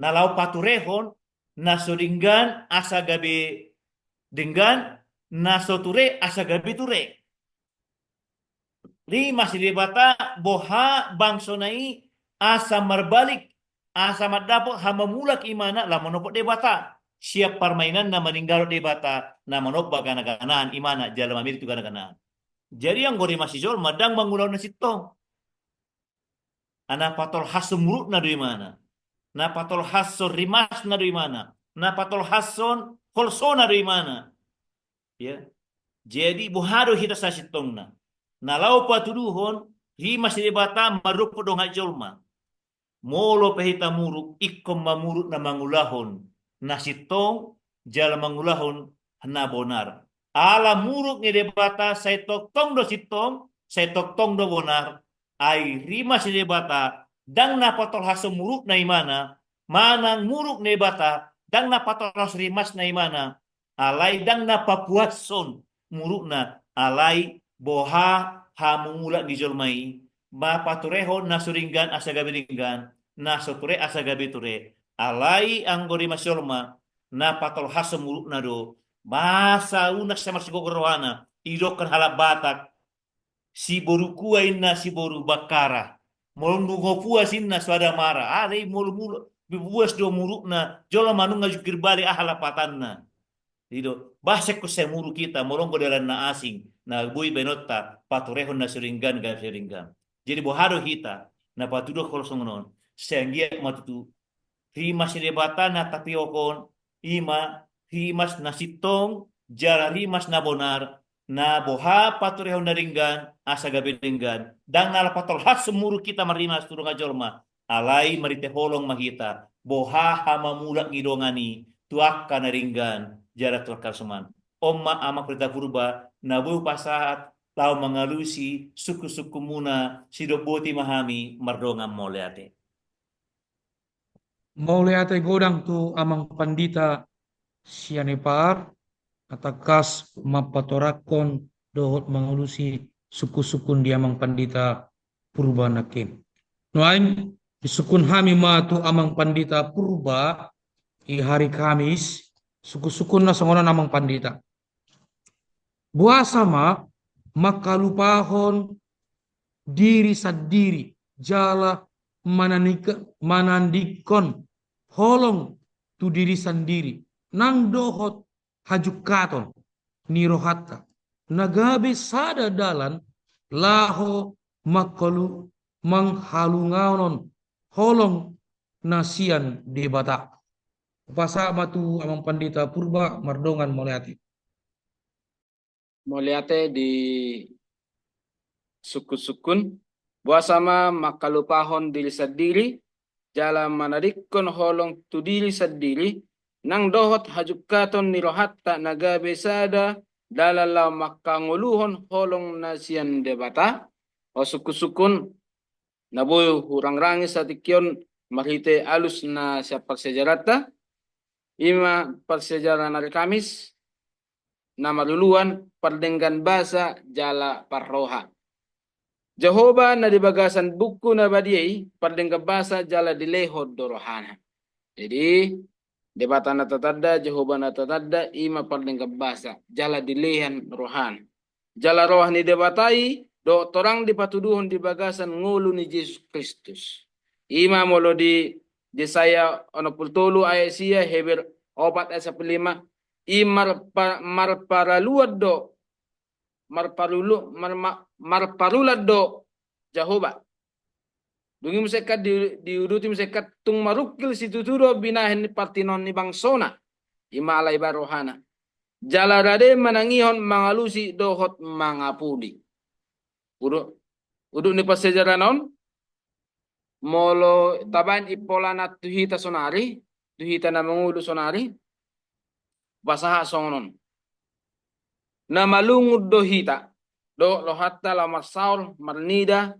na laho paturehon na so denggan asa gabe denggan, na so ture asa gabe ture. Rimas ni Debata boha bangsona i asa marbalik, asa mandapot hamamulak imana laho manopot Debata. Sian parmainanna maninggalhon Debata, na manomba ganaganaan imana jala mamillit tu ganaganaan. Jadi anggo rimas ni jolma ndang mangulahon na sintong. Ai na patolhashon murukna do imana. Na patolhashon rimasna do imana. Na patolhashon holsona do imana. Ya. Jadi boha do hita sasintongna? Na laho patuduhon rimas ni Debata mandok tu dongan jolma. Molo pe hita muruk, ingkon ma muruk na mangulahon na sintong, jala mangulahon na bonar. Ala muruk ni Debata sai tongtong do sintong, sai tongtong do bonar. Ai rimas ni Debata ndang na patolhashon murukna imana, manang muruk ni Debata ndang na patolhas rimasna imana, alai ndang na papuashon murukna, alai boha hamamulak ni jolma i, ma paturehon na so denggan asa gabe denggan, na so ture asa gabe ture. Alai anggo rimas jolma, na patolhashon murukna do. Masa unang sai marsigogor rohana, didok halak Batak, siboru kua inna siboru bangkara. Molo nunga puas inna soada mara. Alai molo mulu, puas do murukna, jolo ma nunga jungkir balik aha lapatanna. Ido, bah sengkon sai muruk hita, molo anggo dalan na asing, na boi baenonta, paturehon na so denggan, gabe so denggan. Jadi boha do hita, na patuduhon songon on, sai anggiat ma tutu rimas ni Debata na tapihophon, ima rimas na sintong, jala rimas na bonar, na boha paturehon na denggan, asa gabe denggan, ndang na patolhashon muruk hita marrimas tu dongan jolma, alai marhite holong ma hita, boha hamamulak ni dongan i, tu angka na denggan, jala tu angka na soman. On ma Amang Pandita Purba, na boi hupasahat, laho mangalusi sungkunsungkunmuna, sidok boti ma hami, mardongan mauliate. Mauliate godang tu Amang Pandita Sianipar, na tangkas mampatorangkon dohot mangalusi sungkunsungkun di Amang Pandita Purba nangkin. Nuaeng, disungkun hami ma tu Amang Pandita Purba di hari Kamis, sungkunsungkun na songon on Amang Pandita. Boasa ma mangkalupahon diri sandiri, jala manandik-, manandikkon holong tu diri sandiri, nang dohot hajungkaton ni rohanta, na gabe sada dalan laho mangkalu-, manghalunganon holong na sian Debata. Hupasahat ma tu Amang Pandita Purba, mardongan mauliate. Mauliate di sungkunsungkun, boasa ma mangkalupahon diri sandiri, jala manandikkon holong tu diri sandiri, nang dohot hajungkaton ni rohanta na gabe sada dalan laho mangkangoluhon holong na sian Debata. O sungkunsungkun, na boi hurangrangi satingki on marhite alus na sian parsiajaranta, ima parsiajaran hari Kamis, na marluluan pardenggan basa jala parroha. Jahowa na di bagasan buku na badia i pardenggan basa jala dilehon do rohana. Jadi, Debata na tatanda, Jahowa na tatanda, ima pardenggan basa, jala dilehon rohana. Jala roha ni Debata i, dohot torang dipatuduhon di bagasan ngolu ni Jesus Kristus. Ima molo di Jesaya onom pulu tolu ayat sia, Heber opat ayat sampulu lima, i marpa-, marparaluan do, marparulu-, marma-, marparulan do Jahowa. Dung i muse kan di, diuduti muse kan tung marungkil situtu do binahen ni partinongan ni bangsona. Ima alai ba rohana. Jala rade manangihon mangalusi dohot mangapuli. Udu-, udut ni parsiajaran on, molo tabaen impolana tu hita sonari, tu hita na mangolu sonari, hupasahat songon on. Na malungun do hita, dohot rohanta laho marsaor marnida,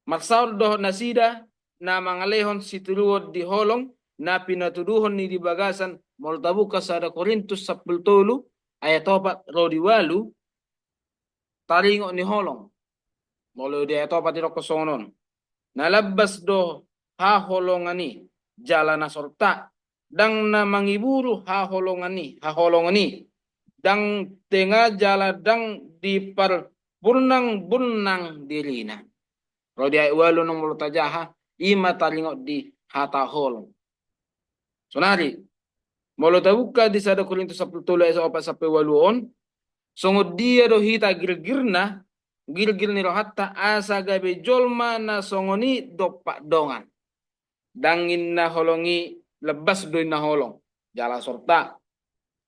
marsaor dohot nasida na mangalehon sitiruon di holong na pinatuduhon ni di bagasan, molo tabuka sada Korintus sampulu tolu ayat opat ro di ualu, taringot ni holong. Molo di ayat opat didokkon songon on: Na lambas do haholongan i jala na sorta, ndang na mangiburu haholongan i, haholongan i, ndang tenga jala ndang diparpurnangburnang dirina. Ro di ayat ualu, naung molo tajaha, i ma taringot di hata holong. Sonari, molo tabuka di sada Korintus sampulu tolu ayat opat sampe ualu on, songon dia do hita girgirna, girgir ni rohanta, asa gabe jolma na songon i dompak dongan. Ndang inna holong i lambas do inna holong, jala sorta,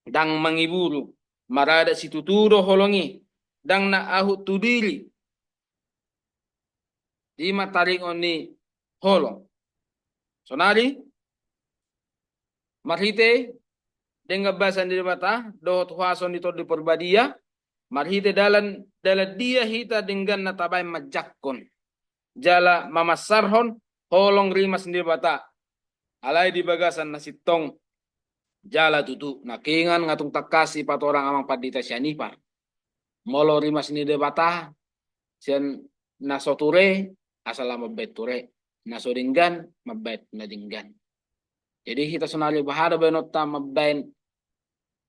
ndang mangiburu, maradat situtu do holong i, ndang na ahut tu diri. I ma taringot ni holong. Sonari, marhite denggan basa ni Debata dohot huaso ni Tondi Porbadia, marhite dalan, dalan dia hita denggan na tabaen manjangkon jala mamansarhon holong rimas ni Debata. Alai di bagasan na sintong jala tutu, nangkiningan nga tung tangkas dipatorang amang pandita sian Ipar. Molo rimas ni Debata sian na so ture, asa laho mambaen ture, na so denggan mambaen na denggan. Jadi hita sonari boha do baenonta mambaen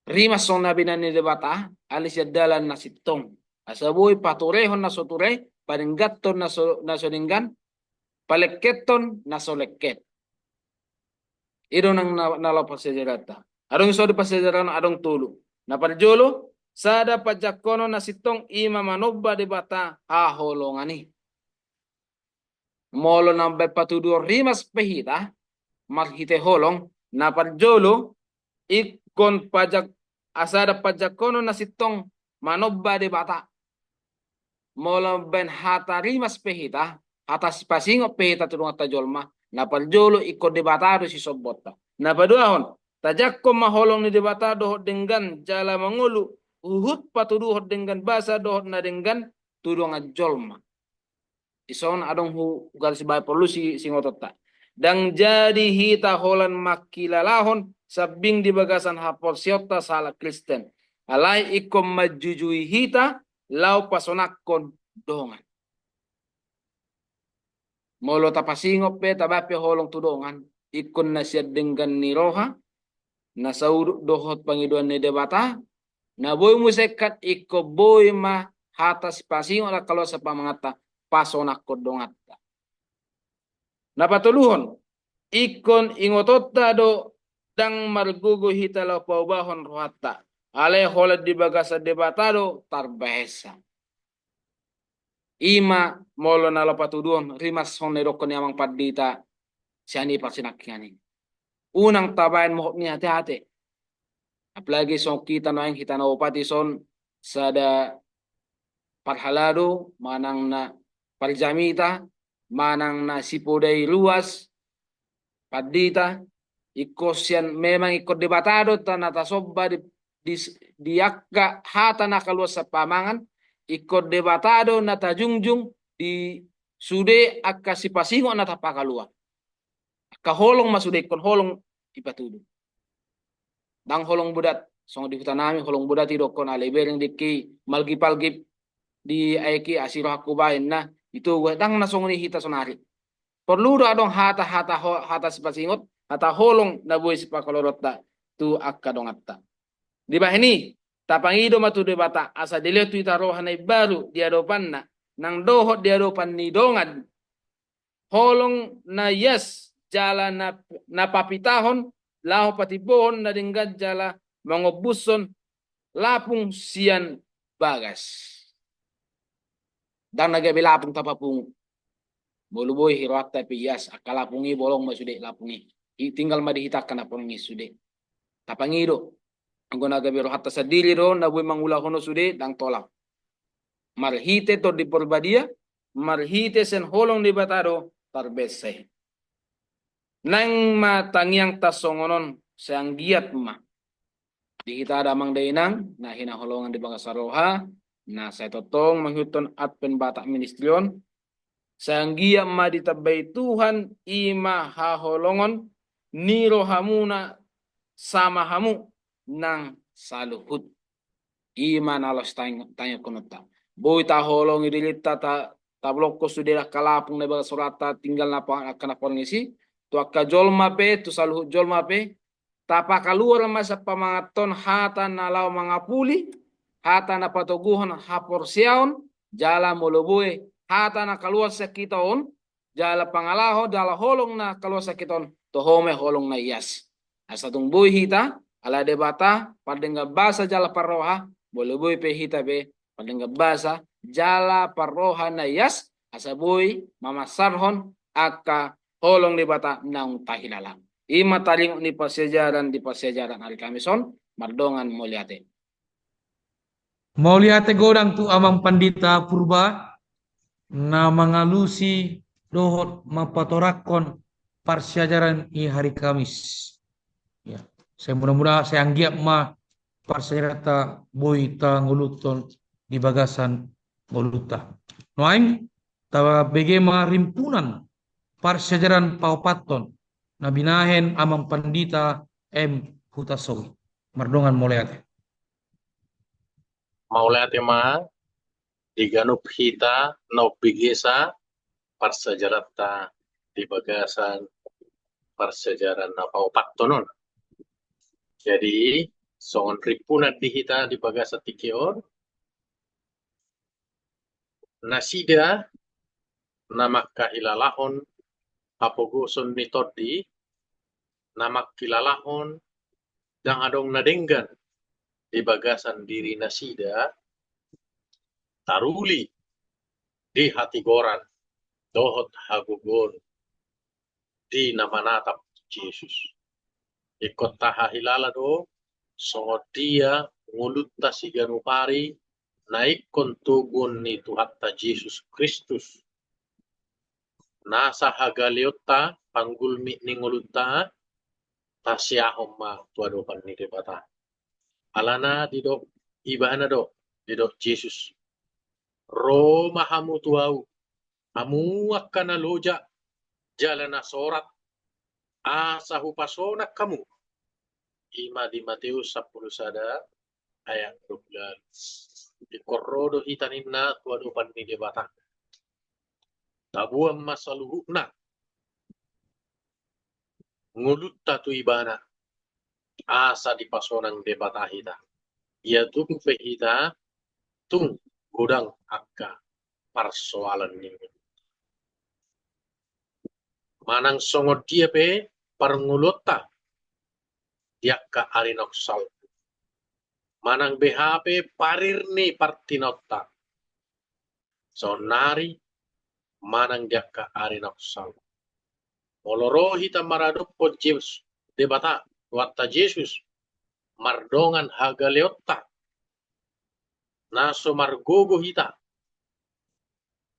rimas songon na binaen ni Debata, alai sian dalan na sintong. Asa boi paturehon na so ture, padengganhon na so, na so denggan, palengkethon na so lengket. I do nang na, na laho parsiajaranta. Adong i so di parsiajaran, adong tolu. Na parjolo, sada panjangkonon na sintong i ma manomba Debata haholongan i. Molo na mambaen patuduhon rimas pe hita marhite holong, na parjolo ingkon pajang, asa sada panjangkonon na sintong manomba Debata. Molo mambaen hata rimas pe hita, hata sipasingot pe hita tu donganta jolma, na parjolo ingkon Debata do sisombonta. Na paduahon, tajangkon ma holong ni Debata dohot denggan jala mangolu huhut patuduhon denggan basa dohot na denggan tu dongan jolma. Dison adong hu garis bawahi porlu si, siingotonta. Ndang jadi hita holan mangkilalahon sambing di bagasan haporseaonta sahalak Kristen. Alai ingkon manjujui hita laho pasonangkon dongan. Molo tapasingot pe, tabaen pe holong tu dongan, ingkon na sian denggan ni roha, na saudut dohot pangidoan ni Debata, na boi muse kan ingkon boi ma hata sipasingot angka loas siapamanganta pasonangkon donganta. Na patoluhon, ingkon ingotonta do ndang margogo hita laho paubahon rohanta, alai holan di bagasan Debata do tarbahensa. I ma molo na laho patuduhon rimas songon na didokkon ni amang pandita sian Ipar sinangkiningan i. Unang tabaen mohop ni ateate. Apalagi songon hita nuaeng, hita na umpati son sada parhalado manang na parjamita manang na sipodai ruas, pandita, ingkon sian, memang ingkon Debata do ta na tasomba di, di, di angka hata na kaluar sian pamangan, ingkon Debata do na tajungjung di sude angka sipasingot na tapakaluar. Angka holong ma sude ingkon holong dipatudu. Ndang holong bodat, songon di huta nami holong bodat i dokkon, alai bereng dengke malgip-algip di aek i, asi rohangku baen na, ito gue, ndang na songon i hita sonari. Porlu do adong hata, hata ho-, hata sipasingot, hata holong na boi sipakaluaronta tu angka donganta. Dibahen i, tapangido ma tu Debata asa dilehon tu hita roha na imbaru di adopanna, nang dohot di adopan ni dongan, holong na ias jala na, na papitahon laho patimbohon na denggan jala mangombushon lapung sian bagas. Ndang na gabe lapung tapapungu. Molo boi rohanta pe ias, angka lapung i bolong ma sude lapung i. I tinggal ma di hita angka na porngin sude. Tapangido. Anggo na gabe rohanta sandiri do na boi mangulahon on sude, ndang tolap. Marhite Tondi Porbadia, marhite sian holong ni Debata do tarbaensa i. Naeng ma tangiangta songon on, sai anggiat ma di hita damang dainang na hinaholongan di bagasan roha, na sai tongtong mangihuthon Advent Batak Ministry on, sai anggiat ma ditambai Tuhan i ma haholongon ni rohamuna sama hamu nang saluhut. I ma na laos tang-, tangihononta. Boi taholongi dirinta, ta-, tablokko sude angka lapung na di bagas horanta, tinggal na pa-, angka na paurang isi, tu angka jolma pe, tu saluhut jolma pe, tapakaluar ma sian pamanganhon hata na laho mangapuli, hata na patoguhon haporseaon, jala molo boi hata na kaluar sian hita on, jala pangalaho, jala holong na kaluar sian hita on, toho ma i holong na ias. Asa tung boi hita, ala Debata, pardenggan basa jala parroha, molo boi pe hita pe, pardenggan basa jala parroha na ias, asa boi mamansarhon angka holong ni Debata naung tahilala. I ma taringot ni parsiajaran di parsiajaran ari Kamis on, mardongan mauliate. Mauliate godang tu Amang Pandita Purba, na mangalusi dohot mampatorangkon parsiajaran i hari Kamis. Ya, sai mudah-mudahan sai anggiat ma parsiajaranta boi tangoluthon di bagasan ngolunta. Nuaeng, tabege ma rimpunan parsiajaran paopathon, na binahen Amang Pandita M Hutasohi. Mardongan mauliate. Mauliate ma di ganup hita na umbegesa parsiajaranta di bagasan parsiajaran na paopathon on. Jadi, songon rimpunan di hita di bagasan tingki on, nasida na mangkahilalahon hapogoson ni tondi, na mangkilalahon ndang adong na denggan di bagasan diri nasida, taruli di hatigoran dohot hagogoon di na manatap Jesus. Ingkon tahahilala do songon dia ngolunta siganup ari na ingkon toguon ni Tuhanta Jesus Kristus. Nasa hagaleonta, panggulmit ni ngolunta, taseahon ma tu adopan ni Debata. Alana didok Ibana do, didok Jesus: Ro ma hamu tu Ahu, hamu angka na loja jala na sorat, asa hupasonang hamu. I ma di Mateus sampulu sada ayat dua belas. Ingkon ro do hita ninna tu adopan ni Debata. Taboan ma saluhutna ngolunta tu Ibana, asa dipasonang Debata hita. Ia tung pe hita tung godang angka parsoalan ni ngolunta. Manang songon dia pe parngoluonta di angka ari naung salpu, manang beha pe parir ni partinaonta saonnari manang di angka ari naung salpu, molo ro hita maradophon Jesus, Debata, Tuhanta Jesus, mardongan hagaleonta, na so margogo hita,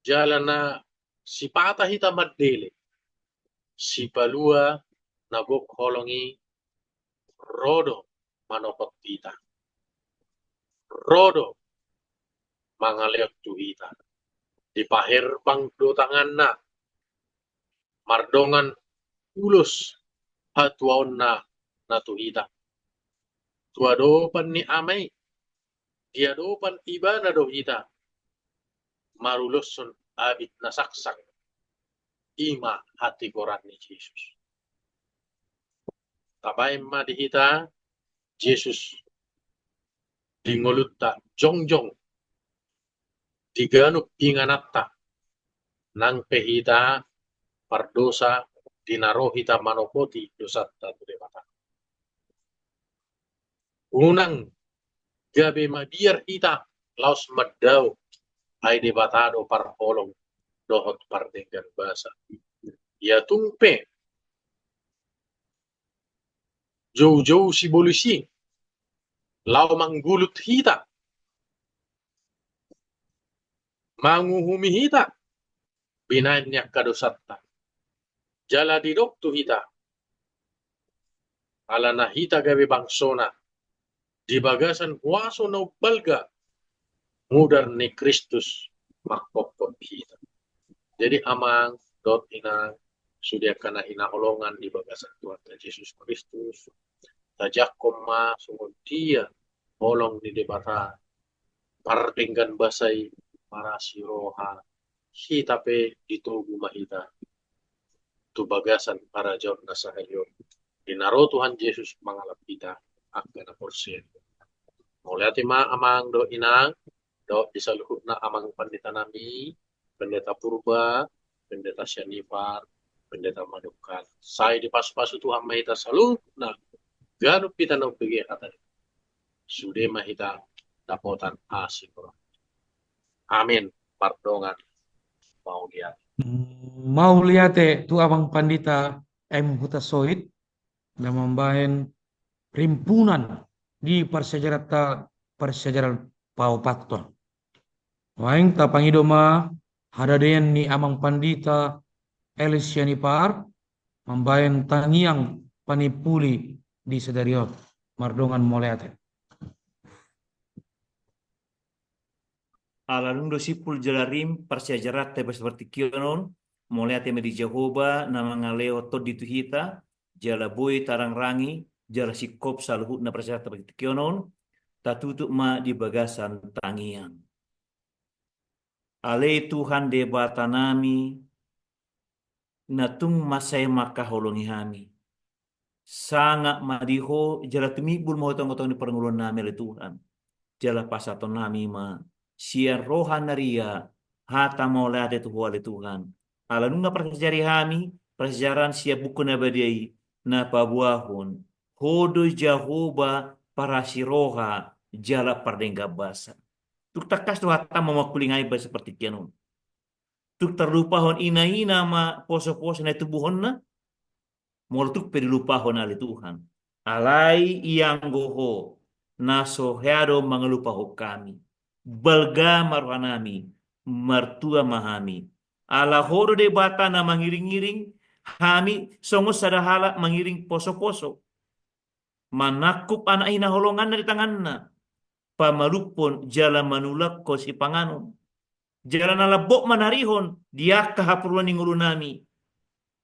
jala na sipata hita mandele, Sipalua na gok holong i ro do manopot hita, ro do mangalehon tu hita. Dipaherbang do tanganna mardongan ulos hatuaonna na tu hita. Tu adopan ni Ama i, di adopan Ibana do hita maruloshon abit na saksak, i ma hatigoran ni Jesus. Tabaen ma di hita Jesus di ngolunta jongjong di ganup ingananta, nang pe hita pardosa di na ro hita manopoti dosanta tu Debata. Unang gabe mabiar hita laos mandao, ai Debata do parholong dohot pardenggan basa. Ia tung pe joujou sibolis i laho manggulut hita, manguhumi hita binaen ni angka dosanta. Jala didok tu hita, alana hita gabe bangsona, di bagasan huaso na umbalga mudar ni Kristus manghophop hita. Jadi amang dohot inang, sude angka na hinaholongan di bagasan Tuhanta Jesus Kristus, tajangkon ma songon dia holong ni Debata, pardenggan basa i marasi roha, hita pe ditogu ma hita tu bagasan harajaon na sahali on. Di na ro Tuhan Jesus mangalap hita angka na porsea. Mauliate ma amang dohot inang, dohot di saluhutna amang pandita nami, Pendeta Purba, Pendeta Sianipar, Pendeta Madungkal. Sai dipasupasu Tuhan ma hita saluhutna, ganup hita na umbege hata ni. Sude ma hita dapotan asi roha. Amin. Pardongan. Mauliate. Mauliate tu amang pandita M Hutasoit, na mambahen rimpunan di parsiajaranta, parsiajaran paopathon. Nuaeng tapangido ma hadadean ni amang pandita L Sianipar, mambahen tangiang panimpuli di sadari on. Mardongan mauliate. Ala dung do simpul jala rim parsiajaranta di partingkian on, mauliate ma di Jahowa na mangalehon tondi tu hita, jala boi tarangrangi, jala singkop saluhutna parsiajaranta di partingkian on, tatutup ma di bagasan tangiang. Ale Tuhan Debata nami, na tung mansai mangkaholongi hami. Sangap ma di Ho, jala tumimbul ma Ho di tongatonga ni parngoluon nami ale Tuhan. Jala pasahaton nami ma sian roha na ria hata mauliate tu Ho ale Tuhan. Ala nunga parsiajari hami, parsiajaran sian buku na badia i na paboahon, Ho do Jahowa parasi roha jala pardenggan basa. Tung tangkas do hataM mamangkulingi hami di partingkian on. Tung tarlupahon inaina ma posoposo na itubuhonna, molo tung pe dilupahon ale Tuhan. Alai ianggo Ho, na so hea do mangalupahon hami. Balga ma roha nami, martua ma hami. Ala Ho do Debata na mangiringiring hami songon sada halak mangiring posoposo. Manangkup anak hinaholonganna di tanganna, pamalumhon jala manulakhon sipanganon. Jala na lambok manarihon di angka haporluan ni ngolu nami.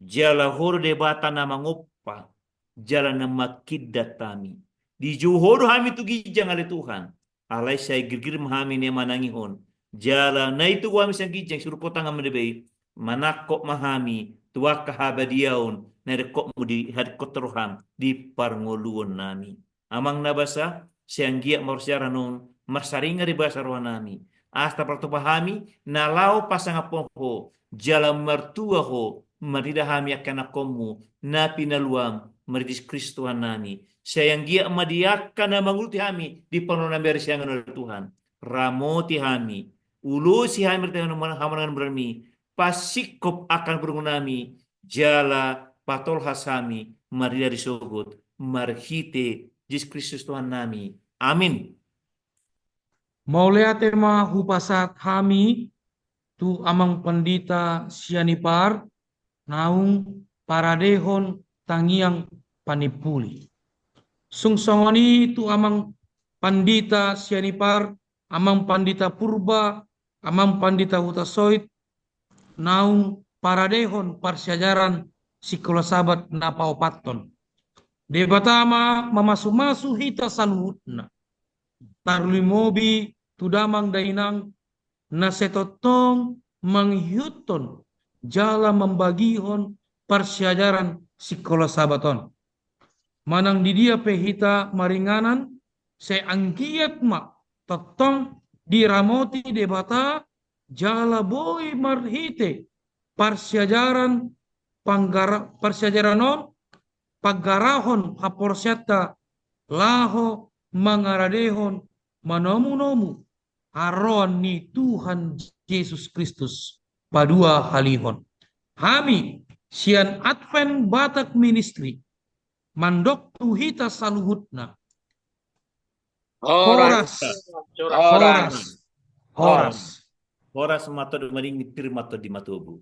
Jala Ho do Debata na mangompa, jala na manghindat hami. Dijou Ho do hami tu ginjang ale Tuhan. Alai sai girgir ma hami na manangihon. Jala na itubu hami sian ginjang, sirupkon tangan ma di bere i, manangkok ma hami tu angka habadiaon na dengkotMu di hadengkon rohaM di parngoluon nami. Amang na basa, sai anggiat ma parsiajaran on marsaringar di bagasan roha nami. Asa tapartupa hami na laho pasangaphon Ho, jala martua Ho, marnida hami angka ianakhonMu na pinaluaM, marhite Jesus Kristus Tuhan nami. Sai anggiat ma di angka na mangurupi hami di parngoluon nami ari siangan on ale Tuhan. Ramoti hami, ulosi hami marhite hamonangan murami, pasingkop angka na burung nami, jala patolhas hami marnida di sogot, marhite Jesus Kristus Tuhan nami. Amin. Mauliate ma hupasahat hami tu amang pandita Sianipar, naung paradehon tangiang panimpuli. Sung songon i tu amang pandita Sianipar, amang pandita Purba, amang pandita Hutasoit, naung paradehon parsiajaran sikola Sabat na paopathon. Debata ma mamasumasu hita saluhutna. Tarlumobi tu damang dainang na sai tongtong mangihuthon jala mambagihon parsiajaran sikola Sabat on. Manang didia pe hita maringanan, sai anggiat ma tongtong diramoti Debata jala boi marhite parsiajaran panggara-, parsiajaran on panggarahon haporseaonta laho mangaradehon manomunomu haroroan ni Tuhan Jesus Kristus paduahalihon. Hami sian Advent Batak Ministry mandok tu hita saluhutna. Horas. Horas. Horas. Horas. Horas. Horas ma tondi madingin, pir ma tondi matogu.